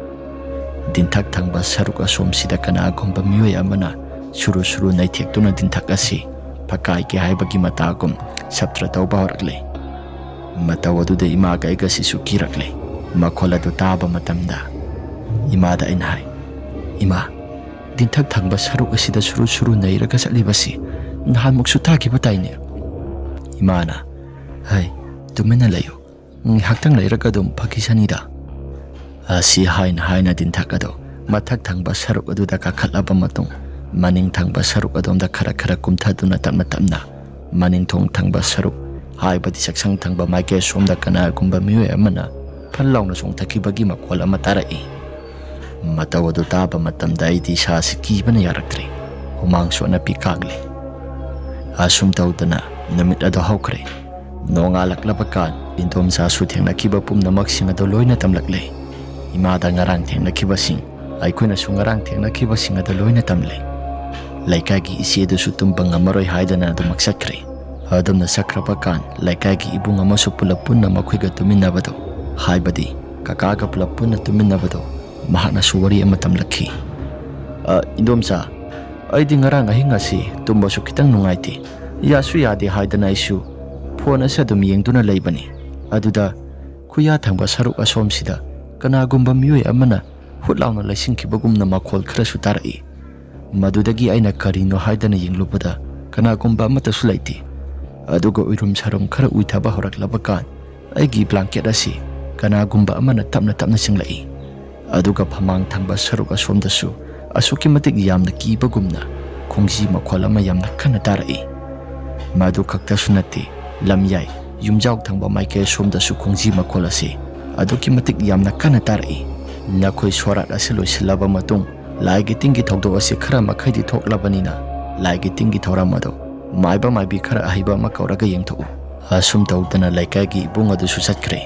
ꯗꯤꯟꯊꯛ ꯊꯪꯕ ꯁꯔꯨꯛ ꯑꯁꯣꯝꯁꯤꯗ ꯀꯅꯥꯒꯨꯝꯕ ꯃꯤꯑꯣꯏ ꯑꯃꯅ ꯁꯨꯔꯨ ꯁꯨꯔꯨ ꯅꯩꯊꯦꯛꯇꯨꯅ ꯗꯤꯟꯊꯛ ꯑꯁꯤ ꯐꯀꯥꯏꯒꯦ ꯍꯥꯏꯕꯒꯤ ꯃꯇꯥꯒꯨꯝ ꯁꯞꯇ꯭ꯔ ꯇꯧꯕ ꯍꯧꯔꯛꯂꯦ꯫ ꯃꯇꯧ ꯑꯗꯨꯗ ꯏꯃꯥꯒ ꯑꯩꯒꯁꯤꯁꯨ ꯀꯤꯔꯛꯂꯦ꯫ ꯃꯈꯣꯜ ꯑꯗꯨ ꯇꯥꯕ ꯃꯇꯝꯗ ꯏꯃꯥꯗ ꯑꯩꯅ ꯍꯥꯏ, "ꯏꯃꯥ, ꯗꯤꯟꯊꯛ ꯊꯪꯕ ꯁꯔꯨꯛ ꯑꯁꯤꯗ ꯁꯨꯔꯨ ꯁꯨꯔꯨ ꯅꯩꯔꯒ ꯆꯠꯂꯤꯕꯁꯤ ꯅꯍꯥꯟꯃꯨꯛꯁꯨ ꯇꯥꯈꯤꯕ ꯇꯥꯏꯅꯦ?" ꯏꯃꯥꯅ, "ꯍꯩ, ꯇꯨꯃꯤꯟꯅ ꯂꯩꯌꯨ, ꯉꯥꯏꯍꯥꯛꯇꯪ ꯂꯩꯔꯒ ꯑꯗꯨꯝ ꯐꯈꯤꯁꯅꯤꯗ"꯫ ꯑꯁꯤ ꯍꯥꯏꯅ ꯍꯥꯏꯅ ꯗꯤꯟꯊꯛ ꯑꯗꯨ ꯃꯊꯛ ꯊꯪꯕ ꯁꯔꯨꯛ ꯑꯗꯨꯗ ꯀꯥꯈꯠꯂꯕ ꯃꯇꯨꯡ, ꯃꯅꯤꯡ ꯊꯪꯕ ꯁꯔꯨꯛ ꯑꯗꯣꯝꯗ ꯈꯔ ꯈꯔ ꯀꯨꯝꯊꯗꯨꯅ ꯇꯞꯅ ꯇꯞꯅ ꯃꯅꯤꯡ ꯊꯣꯡ ꯊꯪꯕ ꯁꯔꯨꯛ, ꯍꯥꯏꯕꯗꯤ ꯆꯥꯛꯁꯪ ꯊꯪꯕ ꯃꯥꯏꯀꯩ ꯑꯁꯣꯝꯗ ꯀꯅꯥꯒꯨꯝꯕ ꯃꯤꯑꯣꯏ ꯑꯃꯅ ꯐꯟ ꯂꯥꯎꯅ ꯆꯣꯡꯊꯈꯤꯕꯒꯤ ꯃꯈꯣꯜ ꯑꯃ ꯇꯥꯔꯛꯏ꯫ ꯃꯇꯧ ꯑꯗꯨ ꯇꯥꯕ ꯃꯇꯝꯗ ꯑꯩꯗꯤ ꯏꯁꯥꯁꯤ ꯀꯤꯕꯅ ꯌꯥꯔꯛꯇ꯭ꯔꯦ꯫ ꯍꯨꯃꯥꯡꯁꯨ ꯑꯅꯞꯄꯤ ꯀꯥꯡꯂꯦ꯫ ꯑꯁꯨꯝ ꯇꯧꯗꯅ ꯅꯨꯃꯤꯠ ꯑꯗꯨ ꯍꯧꯈ꯭ꯔꯦ꯫ ꯅꯣꯡꯉꯥꯜꯂꯛꯂꯕ ꯀꯥꯟ ꯏꯟꯗꯣꯝꯆꯥꯁꯨ ꯊꯦꯡꯅꯈꯤꯕ ꯄꯨꯝꯅꯃꯛꯁꯤꯡ ꯑꯗꯨ ꯂꯣꯏꯅ ꯇꯝꯂꯛꯂꯦ꯫ ꯏꯃꯥꯗ ꯉꯔꯥꯡ ꯊꯦꯡꯅꯈꯤꯕꯁꯤꯡ, ꯑꯩꯈꯣꯏꯅꯁꯨ ꯉꯔꯥꯡ ꯊꯦꯡꯅꯈꯤꯕꯁꯤꯡ ꯑꯗꯨ ꯂꯣꯏꯅ ꯇꯝꯂꯦ꯫ ꯂꯩꯀꯥꯏꯒꯤ ꯏꯆꯦꯗꯨꯁꯨ ꯇꯨꯝꯕ ꯉꯝꯃꯔꯣꯏ ꯍꯥꯏꯗꯅ ꯑꯗꯨꯃꯛ ꯆꯠꯈ꯭ꯔꯦ꯫ ꯑꯗꯨꯝꯅ ꯆꯠꯈ꯭ꯔꯕ ꯀꯥꯟ ꯂꯩꯀꯥꯏꯒꯤ ꯏꯕꯨꯡ ꯑꯃꯁꯨ ꯄꯨꯂꯞ ꯄꯨꯟꯅ ꯃꯈꯣꯏꯒ ꯇꯨꯃꯤꯟꯅꯕꯗꯨ, ꯍꯥꯏꯕꯗꯤ ꯀꯀꯥꯒ ꯄꯨꯂꯞ ꯄꯨꯟꯅ ꯇꯨꯃꯤꯟꯅꯕꯗꯨ, ꯃꯍꯥꯛꯅꯁꯨ ꯋꯥꯔꯤ ꯑꯃ ꯇꯝꯂꯛꯈꯤ꯫ "ꯑ, ꯏꯟꯗꯣꯝꯆꯥ, ꯑꯩꯗꯤ ꯉꯔꯥꯡ ꯑꯍꯤꯡ ꯑꯁꯤ ꯇꯨꯝꯕꯁꯨ ꯈꯤꯇꯪ ꯅꯨꯡꯉꯥꯏꯇꯦ, ꯌꯥꯁꯨ ꯌꯥꯗꯦ ꯍꯥꯏꯗꯅ ꯑꯩꯁꯨ ꯐꯣꯟ ꯑꯁꯤ ꯑꯗꯨꯝ ꯌꯦꯡꯗꯨꯅ ꯂꯩꯕꯅꯤ꯫ ꯑꯗꯨꯗ ꯈꯨꯌꯥ ꯊꯪꯕ ꯁꯔꯨꯛ ꯑꯁꯣꯝꯁꯤꯗ ꯀꯅꯥꯒꯨꯝꯕ ꯃꯤꯑꯣꯏ ꯑꯃꯅ ꯍꯨꯠ ꯂꯥꯎꯅ ꯂꯩꯁꯤꯟꯈꯤꯕꯒꯨꯝꯅ ꯃꯈꯣꯜ ꯈꯔꯁꯨ ꯇꯥꯔꯛꯏ꯫ ꯃꯗꯨꯗꯒꯤ ꯑꯩꯅ ꯀꯔꯤꯅꯣ ꯍꯥꯏꯗꯅ ꯌꯦꯡꯂꯨꯕꯗ ꯀꯅꯥꯒꯨꯝꯕ ꯑꯃꯠꯇꯁꯨ ꯂꯩꯇꯦ꯫ ꯑꯗꯨꯒ ꯎꯏꯔꯨꯝ ꯁꯥꯔꯨꯝ ꯈꯔ ꯎꯏꯊꯕ ꯍꯧꯔꯛꯂꯕ ꯀꯥꯟ ꯑꯩꯒꯤ ꯕ꯭ꯂꯥꯡꯀꯦꯠ ꯑꯁꯤ ꯀꯅꯥꯒꯨꯝꯕ ꯑꯃꯅ ꯇꯞꯅ ꯇꯞꯅ ꯆꯤꯡꯂꯛꯏ꯫ ꯑꯗꯨꯒ ꯐꯃꯥꯡ ꯊꯪꯕ ꯁꯔꯨꯛ ꯑꯁꯣꯝꯗꯁꯨ ꯑꯁꯨꯛꯀꯤ ꯃꯇꯤꯛ ꯌꯥꯝꯅ ꯀꯤꯕꯒꯨꯝꯅ ꯈꯣꯡꯖꯤ ꯃꯈꯣꯜ ꯑꯃ ꯌꯥꯝꯅ ꯀꯟꯅ ꯇꯥꯔꯛꯏ꯫ ꯃꯗꯨ ꯈꯛꯇꯁꯨ ꯅꯠꯇꯦ, ꯂꯝꯌꯥꯏ ꯌꯨꯝꯖꯥꯎ ꯊꯪꯕ ꯃꯥꯏꯀꯩ ꯑꯁꯣꯝꯗꯁꯨ ꯈꯣꯡꯖꯤ ꯃꯈꯣꯜ ꯑꯁꯤ ꯑꯗꯨꯛꯀꯤ ꯃꯇꯤꯛ ꯌꯥꯝꯅ ꯀꯟꯅ ꯇꯥꯔꯛꯏ꯫ ꯅꯈꯣꯏ ꯁꯣꯔꯥꯠ ꯑꯁꯤ ꯂꯣꯏꯁꯤꯜꯂꯕ ꯃꯇꯨꯡ, ꯂꯥꯏꯒꯤ ꯇꯤꯟꯒꯤ ꯊꯧꯗꯣꯛ ꯑꯁꯤ ꯈꯔ ꯃꯈꯩꯗꯤ ꯊꯣꯛꯂꯕꯅꯤꯅ, ꯂꯥꯏꯒꯤ ꯇꯤꯟꯒꯤ ꯊꯧꯔꯝ ꯑꯗꯨ ꯃꯥꯏꯕ ꯃꯥꯏꯕꯤ ꯈꯔ ꯑꯍꯩꯕ ꯑꯃ ꯀꯧꯔꯒ ꯌꯦꯡꯊꯣꯛꯎ꯫ ꯑꯁꯨꯝ ꯇꯧꯗꯅ ꯂꯩꯀꯥꯏꯒꯤ ꯏꯕꯨꯡ ꯑꯗꯨꯁꯨ ꯆꯠꯈ꯭ꯔꯦ꯫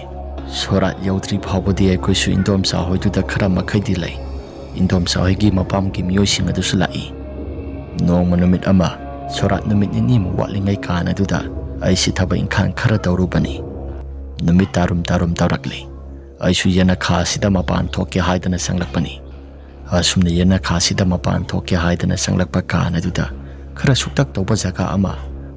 ꯁꯣꯔꯥꯠ ꯌꯧꯗ꯭ꯔꯤ ꯐꯥꯎꯕꯗꯤ ꯑꯩꯈꯣꯏꯁꯨ ꯏꯟꯗꯣꯝꯆꯥ ꯍꯣꯏꯗꯨꯗ ꯈꯔ ꯃꯈꯩꯗꯤ ꯂꯩ꯫ ꯏꯟꯗꯣꯝꯆꯥ ꯍꯣꯏꯒꯤ ꯃꯄꯥꯝꯒꯤ ꯃꯤꯑꯣꯏꯁꯤꯡ ꯑꯗꯨꯁꯨ ꯂꯥꯛꯏ꯫ ꯅꯣꯡꯃ ꯅꯨꯃꯤꯠ ꯑꯃ, ꯁꯣꯔꯥꯠ ꯅꯨꯃꯤꯠ ꯅꯤꯅꯤꯃꯨꯛ ꯋꯥꯠꯂꯤꯉꯩ ꯀꯥꯟ ꯑꯗꯨꯗ ꯑꯩꯁꯤ ꯊꯕꯛ ꯏꯪꯈꯥꯡ ꯈꯔ ꯇꯧꯔꯨꯕꯅꯤ꯫ ꯅꯨꯃꯤꯠ ꯇꯥꯔꯨꯝ ꯇꯥꯔꯨꯝ ꯇꯧꯔꯛꯂꯤ꯫ ꯑꯩꯁꯨ ꯌꯦꯅꯈꯥ ꯑꯁꯤꯗ ꯃꯄꯥꯟ ꯊꯣꯛꯀꯦ ꯍꯥꯏꯗꯅ ꯆꯪꯂꯛꯄꯅꯤ꯫ ꯑꯁꯨꯝꯅ ꯌꯦꯅꯈꯥ ꯑꯁꯤꯗ ꯃꯄꯥꯟ ꯊꯣꯛꯀꯦ ꯍꯥꯏꯗꯅ ꯆꯪꯂꯛꯄ ꯀꯥꯟ ꯑꯗꯨꯗ ꯈꯔ ꯁꯨꯛꯇꯛ ꯇꯧꯕ ꯖꯒꯥ ꯑꯃ,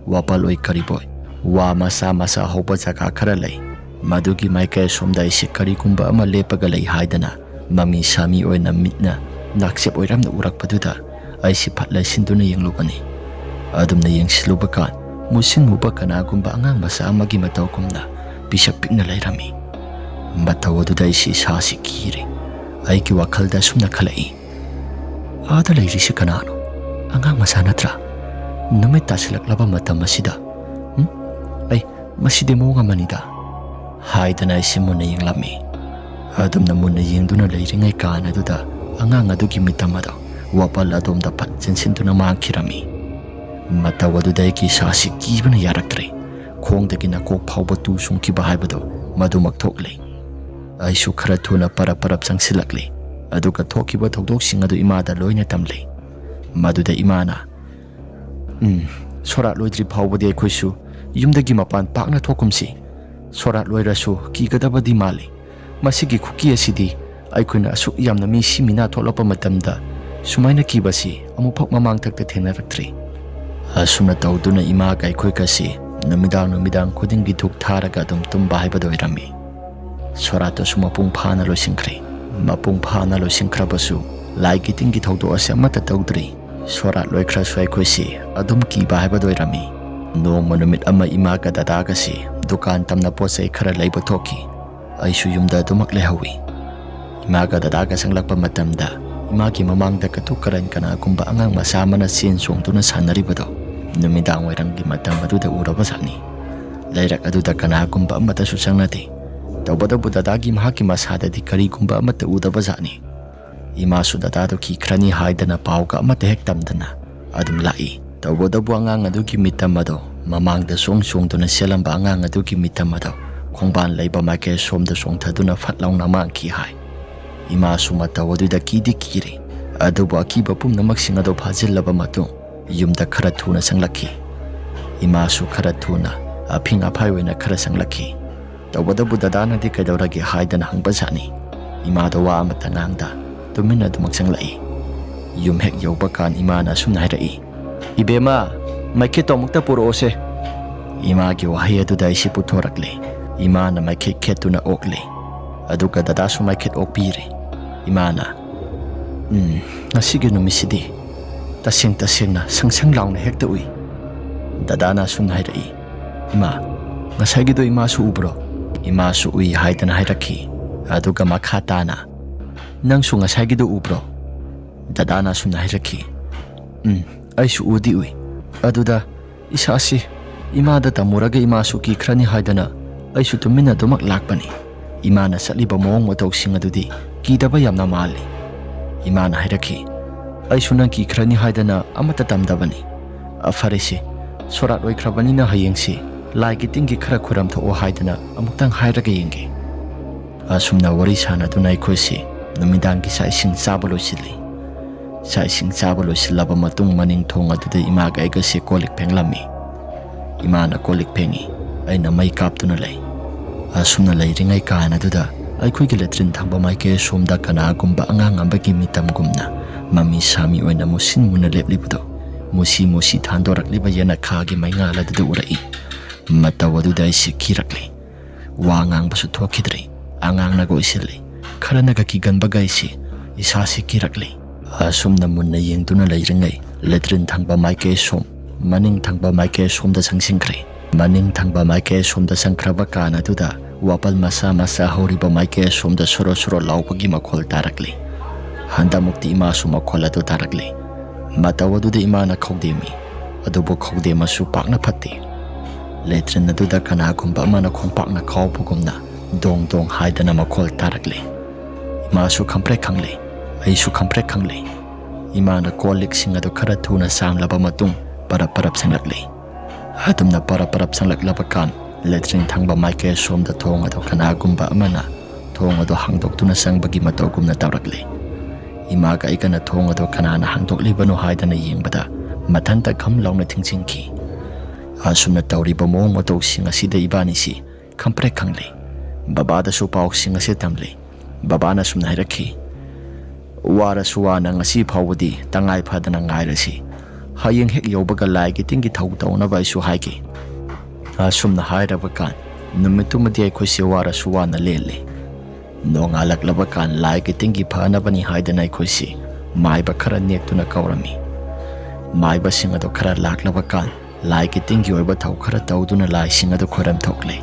ꯋꯥꯄꯜ ꯑꯣꯏ ꯀꯔꯤꯕꯣꯏ, ꯋꯥ ꯃꯆꯥ ꯃꯆꯥ ꯍꯧꯕ ꯖꯒꯥ ꯈꯔ ꯂꯩ꯫ ꯃꯗꯨꯒꯤ ꯃꯥꯏꯀꯩ ꯑꯁꯣꯝꯗ ꯑꯩꯁꯦ ꯀꯔꯤꯒꯨꯝꯕ ꯑꯃ ꯂꯦꯞꯄꯒ ꯂꯩ ꯍꯥꯏꯗꯅ ꯃꯃꯤ ꯁꯥꯃꯤ ꯑꯣꯏꯅ ꯃꯤꯠꯅ ꯅꯥꯛꯆꯦꯞ ꯑꯣꯏꯔꯝꯅ ꯎꯔꯛꯄꯗꯨꯗ ꯑꯩꯁꯤ ꯐꯠ ꯂꯩꯁꯤꯟꯗꯨꯅ ꯌꯦꯡꯂꯨꯕꯅꯤ꯫ ꯑꯗꯨꯝꯅ ꯌꯦꯡꯁꯤꯜꯂꯨꯕ ꯀꯥꯟ, ꯃꯨꯁꯤꯟ ꯃꯨꯕ ꯀꯅꯥꯒꯨꯝꯕ ꯑꯉꯥꯡ ꯃꯆꯥ ꯑꯃꯒꯤ ꯃꯇꯧꯒꯨꯝꯅ ꯄꯤꯁꯛ ꯄꯤꯛꯅ ꯂꯩꯔꯝꯃꯤ꯫ ꯃꯇꯧ ꯑꯗꯨꯗ ꯑꯩꯁꯤ ꯏꯁꯥꯁꯤ ꯀꯤꯔꯦ꯫ ꯑꯩꯒꯤ ꯋꯥꯈꯜꯗ ꯑꯁꯨꯝꯅ ꯈꯜꯂꯛꯏ, "ꯑꯥꯗ ꯂꯩꯔꯤꯁꯤ ꯀꯅꯥꯅꯣ? ꯑꯉꯥꯡ ꯃꯆꯥ ꯅꯠꯇ꯭ꯔꯥ? ꯅꯨꯃꯤꯠ ꯇꯥꯁꯤꯜꯂꯛꯂꯕ ꯃꯇꯝ ꯑꯁꯤꯗ? ꯎꯝ? ꯑꯩ, ꯃꯁꯤꯗꯤ ꯃꯑꯣꯡ ꯑꯃꯅꯤꯗ," ꯍꯥꯏꯗꯅ ꯑꯩꯁꯤ ꯃꯨꯟꯅ ꯌꯦꯡꯂꯝꯃꯤ꯫ ꯑꯗꯨꯝꯅ ꯃꯨꯟꯅ ꯌꯦꯡꯗꯨꯅ ꯂꯩꯔꯤꯉꯩ ꯀꯥꯟ ꯑꯗꯨꯗ ꯑꯉꯥꯡ ꯑꯗꯨꯒꯤ ꯃꯤꯇꯝ ꯑꯗꯣ ꯋꯥꯄꯜ ꯑꯗꯣꯝꯗ ꯐꯠ ꯆꯦꯟꯁꯤꯟꯗꯨꯅ ꯃꯥꯡꯈꯤꯔꯝꯃꯤ꯫ ꯃꯇꯧ ꯑꯗꯨꯗ ꯑꯩꯒꯤ ꯏꯁꯥꯁꯤ ꯀꯤꯕꯅ ꯌꯥꯔꯛꯇ꯭ꯔꯦ꯫ ꯈꯣꯡꯗꯒꯤ ꯅꯀꯣꯛ ꯐꯥꯎꯕ ꯇꯨ ꯁꯨꯡꯈꯤꯕ ꯍꯥꯏꯕꯗꯣ ꯃꯗꯨꯃꯛ ꯊꯣꯛꯂꯦ꯫ ꯑꯩꯁꯨ ꯈꯔ ꯊꯨꯅ ꯄꯔꯞ ꯄꯔꯞ ꯆꯪꯁꯤꯜꯂꯛꯂꯦ꯫ ꯑꯗꯨꯒ ꯊꯣꯛꯈꯤꯕ ꯊꯧꯗꯣꯛꯁꯤꯡ ꯑꯗꯨ ꯏꯃꯥꯗ ꯂꯣꯏꯅ ꯇꯝꯂꯦ꯫ ꯃꯗꯨꯗ ꯏꯃꯥꯅ, "ꯎꯝ, ꯁꯣꯔꯥꯠ ꯂꯣꯏꯗ꯭ꯔꯤ ꯐꯥꯎꯕꯗꯤ ꯑꯩꯈꯣꯏꯁꯨ ꯌꯨꯝꯗꯒꯤ ꯃꯄꯥꯟ ꯄꯥꯛꯅ ꯊꯣꯛꯀꯨꯝꯁꯤ꯫ ꯁꯣꯔꯥꯠ ꯂꯣꯏꯔꯁꯨ ꯀꯤꯒꯗꯕꯗꯤ ꯃꯥꯜꯂꯤ꯫ ꯃꯁꯤꯒꯤ ꯈꯨꯀꯤ ꯑꯁꯤꯗꯤ ꯑꯩꯈꯣꯏꯅ ꯑꯁꯨꯛ ꯌꯥꯝꯅ ꯃꯤ ꯁꯤ ꯃꯤꯅꯥ ꯊꯣꯛꯂꯛꯄ ꯃꯇꯝꯗ ꯁꯨꯃꯥꯏꯅ ꯀꯤꯕꯁꯤ ꯑꯃꯨꯛꯐꯥꯎ ꯃꯃꯥꯡꯊꯛꯇ ꯊꯦꯡꯅꯔꯛꯇ꯭ꯔꯤ"꯫ ꯑꯁꯨꯝꯅ ꯇꯧꯗꯨꯅ ꯏꯃꯥꯒ ꯑꯩꯈꯣꯏꯒꯁꯤ ꯅꯨꯃꯤꯗꯥꯡ ꯅꯨꯃꯤꯗꯥꯡ ꯈꯨꯗꯤꯡꯒꯤ ꯙꯨꯞ ꯊꯥꯔꯒ ꯑꯗꯨꯝ ꯇꯨꯝꯕ ꯍꯥꯏꯕꯗꯨ ꯑꯣꯏꯔꯝꯃꯤ꯫ ꯁꯣꯔꯥꯠꯇꯨꯁꯨ ꯃꯄꯨꯡ ꯐꯥꯅ ꯂꯣꯏꯁꯤꯟꯈ꯭ꯔꯦ꯫ ꯃꯄꯨꯡ ꯐꯥꯅ ꯂꯣꯏꯁꯤꯟꯈ꯭ꯔꯕꯁꯨ ꯂꯥꯏꯒꯤ ꯇꯤꯟꯒꯤ ꯊꯧꯗꯣꯛ ꯑꯁꯤ ꯑꯃꯠꯇ ꯇꯧꯗ꯭ꯔꯤ꯫ ꯁꯣꯔꯥꯠ ꯂꯣꯏꯈ꯭ꯔꯁꯨ ꯑꯩꯈꯣꯏꯁꯤ ꯑꯗꯨꯝ ꯀꯤꯕ ꯍꯥꯏꯕꯗꯨ ꯑꯣꯏꯔꯝꯃꯤ꯫ ꯅꯣꯡꯃ ꯅꯨꯃꯤꯠ ꯑꯃ ꯏꯃꯥꯒ ꯗꯗꯥꯒꯁꯤ ꯗꯨꯀꯥꯟ ꯇꯝꯅ ꯄꯣꯠ ꯆꯩ ꯈꯔ ꯂꯩꯕ ꯊꯣꯛꯈꯤ꯫ ꯑꯩꯁꯨ ꯌꯨꯝꯗ ꯑꯗꯨꯃꯛ ꯂꯩꯍꯧꯏ꯫ ꯏꯃꯥꯒ ꯗꯗꯥꯒ ꯆꯪꯂꯛꯄ ꯃꯇꯝꯗ ꯏꯃꯥꯒꯤ ꯃꯃꯥꯡꯗ ꯀꯇꯨ ꯀꯔꯟ ꯀꯅꯥꯒꯨꯝꯕ ꯑꯉꯥꯡ ꯃꯆꯥ ꯑꯃꯅ ꯆꯦꯟ ꯆꯣꯡꯗꯨꯅ ꯁꯥꯟꯅꯔꯤꯕꯗꯣ ꯅꯨꯃꯤꯗꯥꯡ ꯋꯥꯏꯔꯝꯒꯤ ꯃꯇꯝ ꯑꯗꯨꯗ ꯎꯔꯕꯖꯥꯠꯅꯤ꯫ ꯂꯩꯔꯛ ꯑꯗꯨꯗ ꯀꯅꯥꯒꯨꯝꯕ ꯑꯃꯠꯇꯁꯨ ꯆꯪꯅꯗꯦ꯫ ꯇꯧꯕꯇꯕꯨ ꯗꯗꯥꯒꯤ ꯃꯍꯥꯛꯀꯤ ꯃꯁꯥꯗꯗꯤ ꯀꯔꯤꯒꯨꯝꯕ ꯑꯃꯠꯇ ꯎꯗꯕꯖꯥꯠꯅꯤ꯫ ꯏꯃꯥꯁꯨ ꯗꯗꯥꯗꯨ ꯀꯤꯈ꯭ꯔꯅꯤ ꯍꯥꯏꯗꯅ ꯄꯥꯎꯒ ꯑꯃꯠꯇ ꯍꯦꯛ ꯇꯝꯗꯅ ꯑꯗꯨꯝ ꯂꯥꯛꯏ꯫ ꯇꯧꯕꯇꯕꯨ ꯑꯉꯥꯡ ꯑꯗꯨꯒꯤ ꯃꯤꯇꯝ ꯑꯗꯣ, ꯃꯃꯥꯡꯗ ꯆꯣꯡ ꯆꯣꯡꯗꯨꯅ ꯆꯦꯜꯂꯝꯕ ꯑꯉꯥꯡ ꯑꯗꯨꯒꯤ ꯃꯤꯇꯝ ꯑꯗꯣ ꯈꯣꯡꯕꯥꯟ ꯂꯩꯕ ꯃꯥꯏꯀꯩ ꯁꯣꯝꯗ ꯆꯣꯡꯊꯗꯨꯅ ꯐꯠ ꯂꯥꯎꯅ ꯃꯥꯡꯈꯤ ꯍꯥꯏ꯫ ꯏꯃꯥꯁꯨ ꯃꯇꯧ ꯑꯗꯨꯗ ꯀꯤꯗꯤ ꯀꯤꯔꯦ, ꯑꯗꯨꯕꯨ ꯑꯀꯤꯕ ꯄꯨꯝꯅꯃꯛꯁꯤꯡ ꯑꯗꯨ ꯐꯥꯖꯤꯜꯂꯕ ꯃꯇꯨꯡ ꯌꯨꯝꯗ ꯈꯔ ꯊꯨꯅ ꯆꯪꯂꯛꯈꯤ꯫ ꯏꯃꯥꯁꯨ ꯈꯔ ꯊꯨꯅ ꯑꯐꯤꯡ ꯑꯐꯥꯏ ꯑꯣꯏꯅ ꯈꯔ ꯆꯪꯂꯛꯈꯤ꯫ ꯇꯧꯕꯇꯕꯨ ꯗꯗꯥꯅꯗꯤ ꯀꯩꯗꯧꯔꯒꯦ ꯍꯥꯏꯗꯅ ꯍꯪꯕꯖꯥꯠꯅꯤ꯫ ꯏꯃꯥꯗꯣ ꯋꯥ ꯑꯃꯠꯇ ꯉꯥꯡꯗ ꯇꯨꯃꯤꯟꯅ ꯑꯗꯨꯃꯛ ꯆꯪꯂꯛꯏ꯫ ꯌꯨꯝ ꯍꯦꯛ ꯌꯧꯕ ꯀꯥꯟ ꯏꯃꯥꯅ ꯑꯁꯨꯝꯅ ꯍꯥꯏꯔꯛꯏ, "ꯏꯕꯦꯝꯃ, ꯃꯩꯈꯦꯠꯇꯣ ꯑꯃꯨꯛꯇ ꯄꯨꯔꯛꯑꯣꯁꯦ꯫" ꯏꯃꯥꯒꯤ ꯋꯥꯍꯩ ꯑꯗꯨꯗ ꯑꯩꯁꯤ ꯄꯨꯊꯣꯔꯛꯂꯦ꯫ ꯏꯃꯥꯅ ꯃꯩꯈꯦꯠ ꯈꯦꯠꯇꯨꯅ ꯑꯣꯛꯂꯦ, ꯑꯗꯨꯒ ꯗꯗꯥꯁꯨ ꯃꯩꯈꯦꯠ ꯑꯣꯛꯄꯤꯔꯦ꯫ ꯏꯃꯥꯅ, "ꯎꯝ, ꯉꯁꯤꯒꯤ ꯅꯨꯃꯤꯠꯁꯤꯗꯤ ꯇꯁꯦꯡ ꯇꯁꯦꯡꯅ ꯁꯪ ꯁꯪ ꯂꯥꯎꯅ ꯍꯦꯛꯇ ꯎꯏ꯫" ꯗꯗꯥꯅ ꯑꯁꯨꯝꯅ ꯍꯥꯏꯔꯛꯏ, "ꯏꯃꯥ, ꯉꯁꯥꯏꯒꯤꯗꯣ ꯏꯃꯥꯁꯨ ꯎꯕ꯭ꯔꯣ?" "ꯏꯃꯥꯁꯨ ꯎꯏ" ꯍꯥꯏꯗꯅ ꯍꯥꯏꯔꯛꯈꯤ꯫ ꯑꯗꯨꯒ ꯃꯈꯥ ꯇꯥꯅ, "ꯅꯪꯁꯨ ꯉꯁꯥꯏꯒꯤꯗꯣ ꯎꯕ꯭ꯔꯣ?" ꯗꯗꯥꯅ ꯑꯁꯨꯝꯅ ꯍꯥꯏꯔꯛꯈꯤ, "ꯎꯝ, ꯑꯩꯁꯨ ꯎꯗꯤ ꯎꯏ꯫ ꯑꯗꯨꯗ ꯏꯁꯥꯁꯤ ꯏꯃꯥꯗ ꯇꯝꯃꯨꯔꯒ ꯏꯃꯥꯁꯨ ꯀꯤꯈ꯭ꯔꯅꯤ ꯍꯥꯏꯗꯅ ꯑꯩꯁꯨ ꯇꯨꯃꯤꯟꯅ ꯑꯗꯨꯃꯛ ꯂꯥꯛꯄꯅꯤ꯫ ꯏꯃꯥꯅ ꯆꯠꯂꯤꯕ ꯃꯑꯣꯡ ꯃꯇꯧꯁꯤꯡ ꯑꯗꯨꯗꯤ ꯀꯤꯗꯕ ꯌꯥꯝꯅ ꯃꯥꯜꯂꯤ꯫" ꯏꯃꯥꯅ ꯍꯥꯏꯔꯛꯈꯤ, "ꯑꯩꯁꯨ ꯅꯪ ꯀꯤꯈ꯭ꯔꯅꯤ ꯍꯥꯏꯗꯅ ꯑꯃꯠꯇ ꯇꯝꯗꯕꯅꯤ꯫ ꯑ, ꯐꯔꯦꯁꯦ, ꯁꯣꯔꯥꯠ ꯑꯣꯏꯈ꯭ꯔꯕꯅꯤꯅ ꯍꯌꯦꯡꯁꯤ ꯂꯥꯏꯒꯤ ꯇꯤꯟꯒꯤ ꯈꯔ ꯈꯨꯔꯝ ꯊꯣꯛꯑꯣ ꯍꯥꯏꯗꯅ ꯑꯃꯨꯛꯇꯪ ꯍꯥꯏꯔꯒ ꯌꯦꯡꯒꯦ꯫" ꯑꯁꯨꯝꯅ ꯋꯥꯔꯤ ꯁꯥꯟꯅꯗꯨꯅ ꯑꯩꯈꯣꯏꯁꯤ ꯅꯨꯃꯤꯗꯥꯡꯒꯤ ꯆꯥꯛ ꯏꯁꯤꯡ ꯆꯥꯕ ꯂꯣꯏꯁꯤꯜꯂꯤ꯫ ꯆꯥꯛ ꯏꯁꯤꯡ ꯆꯥꯕ ꯂꯣꯏꯁꯤꯜꯂꯕ ꯃꯇꯨꯡ ꯃꯅꯤꯡ ꯊꯣꯡ ꯑꯗꯨꯗ ꯏꯃꯥꯒ ꯑꯩꯒꯁꯦ ꯀꯣꯜ ꯂꯤꯛ ꯐꯦꯡꯂꯝꯃꯤ꯫ ꯏꯃꯥꯅ ꯀꯣꯜ ꯂꯤꯛ ꯐꯦꯡꯉꯤ, ꯑꯩꯅ ꯃꯩ ꯀꯥꯞꯇꯨꯅ ꯂꯩ꯫ ꯑꯁꯨꯝꯅ ꯂꯩꯔꯤꯉꯩ ꯀꯥꯟ ꯑꯗꯨꯗ ꯑꯩꯈꯣꯏꯒꯤ ꯂꯦꯇ꯭ꯔꯤꯟ ꯊꯪꯕ ꯃꯥꯏꯀꯩ ꯁꯣꯝꯗ ꯀꯅꯥꯒꯨꯝꯕ ꯑꯉꯥꯡ ꯑꯃꯒꯤ ꯃꯤꯇꯝꯒꯨꯝꯅ ꯃꯃꯤ ꯁꯥꯃꯤ ꯑꯣꯏꯅ ꯃꯨꯁꯤꯟ ꯃꯨꯅ ꯂꯦꯞꯂꯤꯕꯗꯣ ꯃꯨꯁꯤ ꯃꯨꯁꯤ ꯊꯥꯟꯗꯣꯔꯛꯂꯤꯕ ꯌꯦꯅꯈꯥꯒꯤ ꯃꯩꯉꯥꯜ ꯑꯗꯨꯗ ꯎꯔꯛꯏ꯫ ꯃꯇꯧ ꯑꯗꯨꯗ ꯑꯩꯁꯦ ꯀꯤꯔꯛꯂꯦ꯫ ꯋꯥ ꯉꯥꯡꯕꯁꯨ ꯊꯣꯛꯈꯤꯗ꯭ꯔꯦ꯫ ꯑꯉꯥꯡꯅꯒ ꯑꯣꯏꯁꯤꯜꯂꯦ꯫ ꯈꯔꯅꯒ ꯀꯤꯒꯟꯕꯒ ꯑꯩꯁꯦ ꯏꯁꯥꯁꯦ ꯀꯤꯔꯛꯂꯦ꯫ ꯑꯁꯨꯝꯅ ꯃꯨꯟꯅ ꯌꯦꯡꯗꯨꯅ ꯂꯩꯔꯤꯉꯩ ꯂꯦꯇ꯭ꯔꯤꯟ ꯊꯪꯕ ꯃꯥꯏꯀꯩ ꯁꯣꯝ, ꯃꯅꯤꯡ ꯊꯪꯕ ꯃꯥꯏꯀꯩ ꯁꯣꯝꯗ ꯆꯪꯁꯤꯟꯈ꯭ꯔꯦ꯫ ꯃꯅꯤꯡ ꯊꯪꯕ ꯃꯥꯏꯀꯩ ꯁꯣꯝꯗ ꯆꯪꯈ꯭ꯔꯕ ꯀꯥꯟ ꯑꯗꯨꯗ ꯋꯥꯄꯜ ꯃꯆꯥ ꯃꯆꯥ ꯍꯧꯔꯤꯕ ꯃꯥꯏꯀꯩ ꯑꯁꯣꯝꯗ ꯁꯣꯔꯣ ꯁꯣꯔꯣ ꯂꯥꯎꯕꯒꯤ ꯃꯈꯣꯜ ꯇꯥꯔꯛꯂꯤ꯫ ꯍꯟꯗꯛꯃꯨꯛꯇꯤ ꯏꯃꯥꯁꯨ ꯃꯈꯣꯜ ꯑꯗꯨ ꯇꯥꯔꯛꯂꯤ꯫ ꯃꯇꯧ ꯑꯗꯨꯗ ꯏꯃꯥꯅ ꯈꯧꯗꯦꯝꯃꯤ꯫ ꯑꯗꯨꯕꯨ ꯈꯧꯗꯦꯝꯃꯁꯨ ꯄꯥꯛꯅ ꯐꯠꯇꯦ꯫ ꯂꯦꯇ꯭ꯔꯤꯟ ꯑꯗꯨꯗ ꯀꯅꯥꯒꯨꯝꯕ ꯑꯃꯅ ꯈꯣꯡꯄꯥꯛꯅ ꯀꯥꯎꯕꯒꯨꯝꯅ ꯗꯣꯡ ꯗꯣꯡ ꯍꯥꯏꯗꯅ ꯃꯈꯣꯜ ꯇꯥꯔꯛꯂꯤ꯫ ꯏꯃꯥꯁꯨ ꯈꯪꯄ꯭ꯔꯦꯛ ꯈꯪꯂꯤ꯫ ꯑꯩꯁꯨ ꯈꯪꯄ꯭ꯔꯦꯛ ꯈꯪꯂꯤ꯫ ꯏꯃꯥꯅ ꯀꯣꯜ ꯂꯤꯛꯁꯤꯡ ꯑꯗꯨ ꯈꯔ ꯊꯨꯅ ꯆꯥꯝꯂꯕ ꯃꯇꯨꯡ ꯄꯔꯞ ꯄꯔꯞ ꯆꯪꯂꯛꯂꯤ꯫ ꯑꯗꯨꯝꯅ ꯄꯔꯞ ꯄꯔꯞ ꯆꯪꯂꯛꯂꯕ ꯀꯥꯟ ꯂꯦꯇ꯭ꯔꯤꯟ ꯊꯪꯕ ꯃꯥꯏꯀꯩ ꯑꯁꯣꯝꯗ ꯊꯣꯡ ꯑꯗꯨ ꯀꯅꯥꯒꯨꯝꯕ ꯑꯃꯅ ꯊꯣꯡ ꯑꯗꯨ ꯍꯥꯡꯗꯣꯛꯇꯨꯅ ꯆꯪꯕꯒꯤ ꯃꯇꯧꯒꯨꯝꯅ ꯇꯧꯔꯛꯂꯤ꯫ ꯏꯃꯥꯒ ꯑꯩꯒꯅ ꯊꯣꯡ ꯑꯗꯨ ꯀꯅꯥꯅ ꯍꯥꯡꯗꯣꯛꯂꯤꯕꯅꯣ ꯍꯥꯏꯗꯅ ꯌꯦꯡꯕꯗ ꯃꯊꯟꯇ ꯈꯝ ꯂꯥꯎꯅ ꯊꯤꯡꯖꯤꯟꯈꯤ꯫ ꯑꯁꯨꯝꯅ ꯇꯧꯔꯤꯕ ꯃꯑꯣꯡ ꯃꯇꯧꯁꯤꯡ ꯑꯁꯤꯗ ꯏꯕꯥꯅꯤꯁꯤ ꯈꯪꯄ꯭ꯔꯦꯛ ꯈꯪꯂꯤ꯫ ꯕꯕꯥꯗꯁꯨ ꯄꯥꯎꯁꯤꯡ ꯑꯁꯤ ꯇꯝꯂꯤ꯫ ꯕꯕꯥꯅ ꯑꯁꯨꯝꯅ ꯍꯥꯏꯔꯛꯈꯤ, "ꯋꯥꯔꯁꯨ ꯋꯥꯅ ꯉꯁꯤ ꯐꯥꯎꯕꯗꯤ ꯇꯉꯥꯏ ꯐꯗꯅ ꯉꯥꯏꯔꯁꯤ꯫ ꯍꯌꯦꯡ ꯍꯦꯛ ꯌꯧꯕꯒ ꯂꯥꯏꯒꯤ ꯇꯤꯟꯒꯤ ꯊꯧ ꯇꯧꯅꯕ ꯑꯩꯁꯨ ꯍꯥꯏꯒꯦ"꯫ ꯑꯁꯨꯝꯅ ꯍꯥꯏꯔꯕ ꯀꯥꯟ ꯅꯨꯃꯤꯠꯇꯨꯃꯗꯤ ꯑꯩꯈꯣꯏꯁꯦ ꯋꯥꯔꯁꯨ ꯋꯥꯅ ꯂꯦꯜꯂꯤ꯫ ꯅꯣꯡꯉꯥꯜꯂꯛꯂꯕ ꯀꯥꯟ ꯂꯥꯏꯒꯤ ꯇꯤꯟꯒꯤ ꯐꯅꯕꯅꯤ ꯍꯥꯏꯗꯅ ꯑꯩꯈꯣꯏꯁꯤ ꯃꯥꯏꯕ ꯈꯔ ꯅꯦꯛꯇꯨꯅ ꯀꯧꯔꯝꯃꯤ꯫ ꯃꯥꯏꯕꯁꯤꯡ ꯑꯗꯨ ꯈꯔ ꯂꯥꯛꯂꯕ ꯀꯥꯟ ꯂꯥꯏꯒꯤ ꯇꯤꯟꯒꯤ ꯑꯣꯏꯕ ꯊꯧ ꯈꯔ ꯇꯧꯗꯨꯅ ꯂꯥꯏꯁꯤꯡ ꯑꯗꯨ ꯈꯣꯏꯔꯝ ꯊꯣꯛꯂꯦ꯫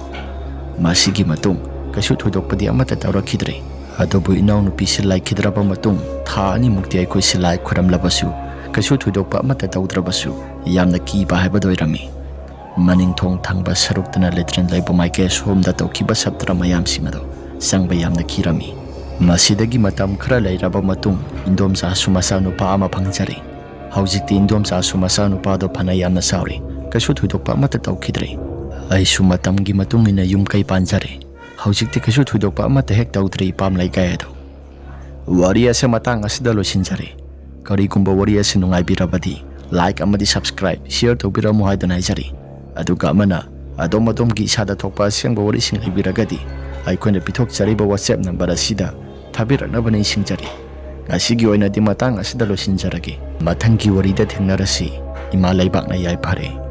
ꯃꯁꯤꯒꯤ ꯃꯇꯨꯡ ꯀꯩꯁꯨ ꯊꯣꯏꯗꯣꯛꯄꯗꯤ ꯑꯃꯠꯇ ꯇꯧꯔꯛꯈꯤꯗ꯭ꯔꯦ꯫ ꯑꯗꯨꯕꯨ ꯏꯅꯥꯎꯅꯨꯄꯤꯁꯤ ꯂꯩꯈꯤꯗ꯭ꯔꯕ ꯃꯇꯨꯡ ꯊꯥ ꯑꯅꯤꯃꯨꯛꯇꯤ ꯑꯩꯈꯣꯏꯁꯤ ꯂꯥꯏ ꯈꯣꯏꯔꯝꯂꯕꯁꯨ ꯀꯩꯁꯨ ꯊꯣꯏꯗꯣꯛꯄ ꯑꯃꯠꯇ ꯇꯧꯗ꯭ꯔꯕꯁꯨ ꯌꯥꯝꯅ ꯀꯤꯕ ꯍꯥꯏꯕꯗꯨ ꯑꯣꯏꯔꯝꯃꯤ꯫ ꯃꯅꯤꯡ ꯊꯣꯡ ꯊꯪꯕ ꯁꯔꯨꯛꯇꯅ ꯂꯦꯇ꯭ꯔꯤꯟ ꯂꯩꯕ ꯃꯥꯏꯀꯩ ꯑꯁꯣꯝꯗ ꯇꯧꯈꯤꯕ ꯁꯥꯇ꯭ꯔ ꯃꯌꯥꯝꯁꯤꯡ ꯑꯗꯨ ꯆꯪꯕ ꯌꯥꯝꯅ ꯀꯤꯔꯝꯃꯤ꯫ ꯃꯁꯤꯗꯒꯤ ꯃꯇꯝ ꯈꯔ ꯂꯩꯔꯕ ꯃꯇꯨꯡ ꯏꯟꯗꯣꯝꯆꯥꯁꯨ ꯃꯆꯥꯅꯨꯄꯥ ꯑꯃ ꯐꯪꯖꯔꯦ꯫ ꯍꯧꯖꯤꯛꯇꯤ ꯏꯟꯗꯣꯝꯆꯥꯁꯨ ꯃꯆꯥꯅꯨꯄꯥꯗꯣ ꯐꯅ ꯌꯥꯝꯅ ꯆꯥꯎꯔꯦ꯫ ꯀꯩꯁꯨ ꯊꯣꯏꯗꯣꯛꯄ ꯑꯃꯠꯇ ꯇꯧꯈꯤꯗ꯭ꯔꯦ꯫ ꯑꯩꯁꯨ ꯃꯇꯝꯒꯤ ꯃꯇꯨꯡ ꯏꯟꯅ ꯌꯨꯝ ꯀꯩ ꯄꯥꯟꯖꯔꯦ꯫ ꯍꯧꯖꯤꯛꯇꯤ ꯀꯩꯁꯨ ꯊꯣꯏꯗꯣꯛꯄ ꯑꯃꯠꯇ ꯍꯦꯛ ꯇꯧꯗ꯭ꯔꯦ ꯏꯄꯥꯝ ꯂꯩꯀꯥꯏ ꯑꯗꯣ꯫ ꯋꯥꯔꯤ ꯑꯁꯦ ꯃꯇꯥꯡ ꯑꯁꯤꯗ ꯂꯣꯏꯁꯤꯟꯖꯔꯦ꯫ ꯀꯔꯤꯒꯨꯝꯕ ꯋꯥꯔꯤ ꯑꯁꯤ ꯅꯨꯡꯉꯥꯏꯕꯤꯔꯕꯗꯤ like ꯑꯃꯗꯤ subscribe, share ꯇꯧꯕꯤꯔꯝꯃꯨ ꯍꯥꯏꯗꯨꯅ ꯍꯥꯏꯖꯔꯤ꯫ ꯑꯗꯨꯒ ꯑꯃꯅ ꯑꯗꯣꯝ ꯑꯗꯣꯝꯒꯤ ꯏꯁꯥꯗ ꯊꯣꯛꯄ ꯑꯁꯦꯡꯕ ꯋꯥꯔꯤꯁꯤꯡ ꯂꯩꯕꯤꯔꯒꯗꯤ ꯑꯩꯈꯣꯏꯅ ꯄꯤꯊꯣꯛꯆꯔꯤꯕ WhatsApp number ꯑꯁꯤꯗ ꯊꯥꯕꯤꯔꯛꯅꯕ ꯅꯤꯡꯁꯤꯡꯖꯔꯤ꯫ ꯉꯁꯤꯒꯤ ꯑꯣꯏꯅꯗꯤ ꯃꯇꯥꯡ ꯑꯁꯤꯗ ꯂꯣꯏꯁꯤꯟꯖꯔꯒꯦ꯫ ꯃꯊꯪꯒꯤ ꯋꯥꯔꯤꯗ ꯊꯦꯡꯅꯔꯁꯤ꯫ ꯏꯃꯥ ꯂꯩꯕꯥꯛꯅ ꯌꯥꯏꯐꯔꯦ꯫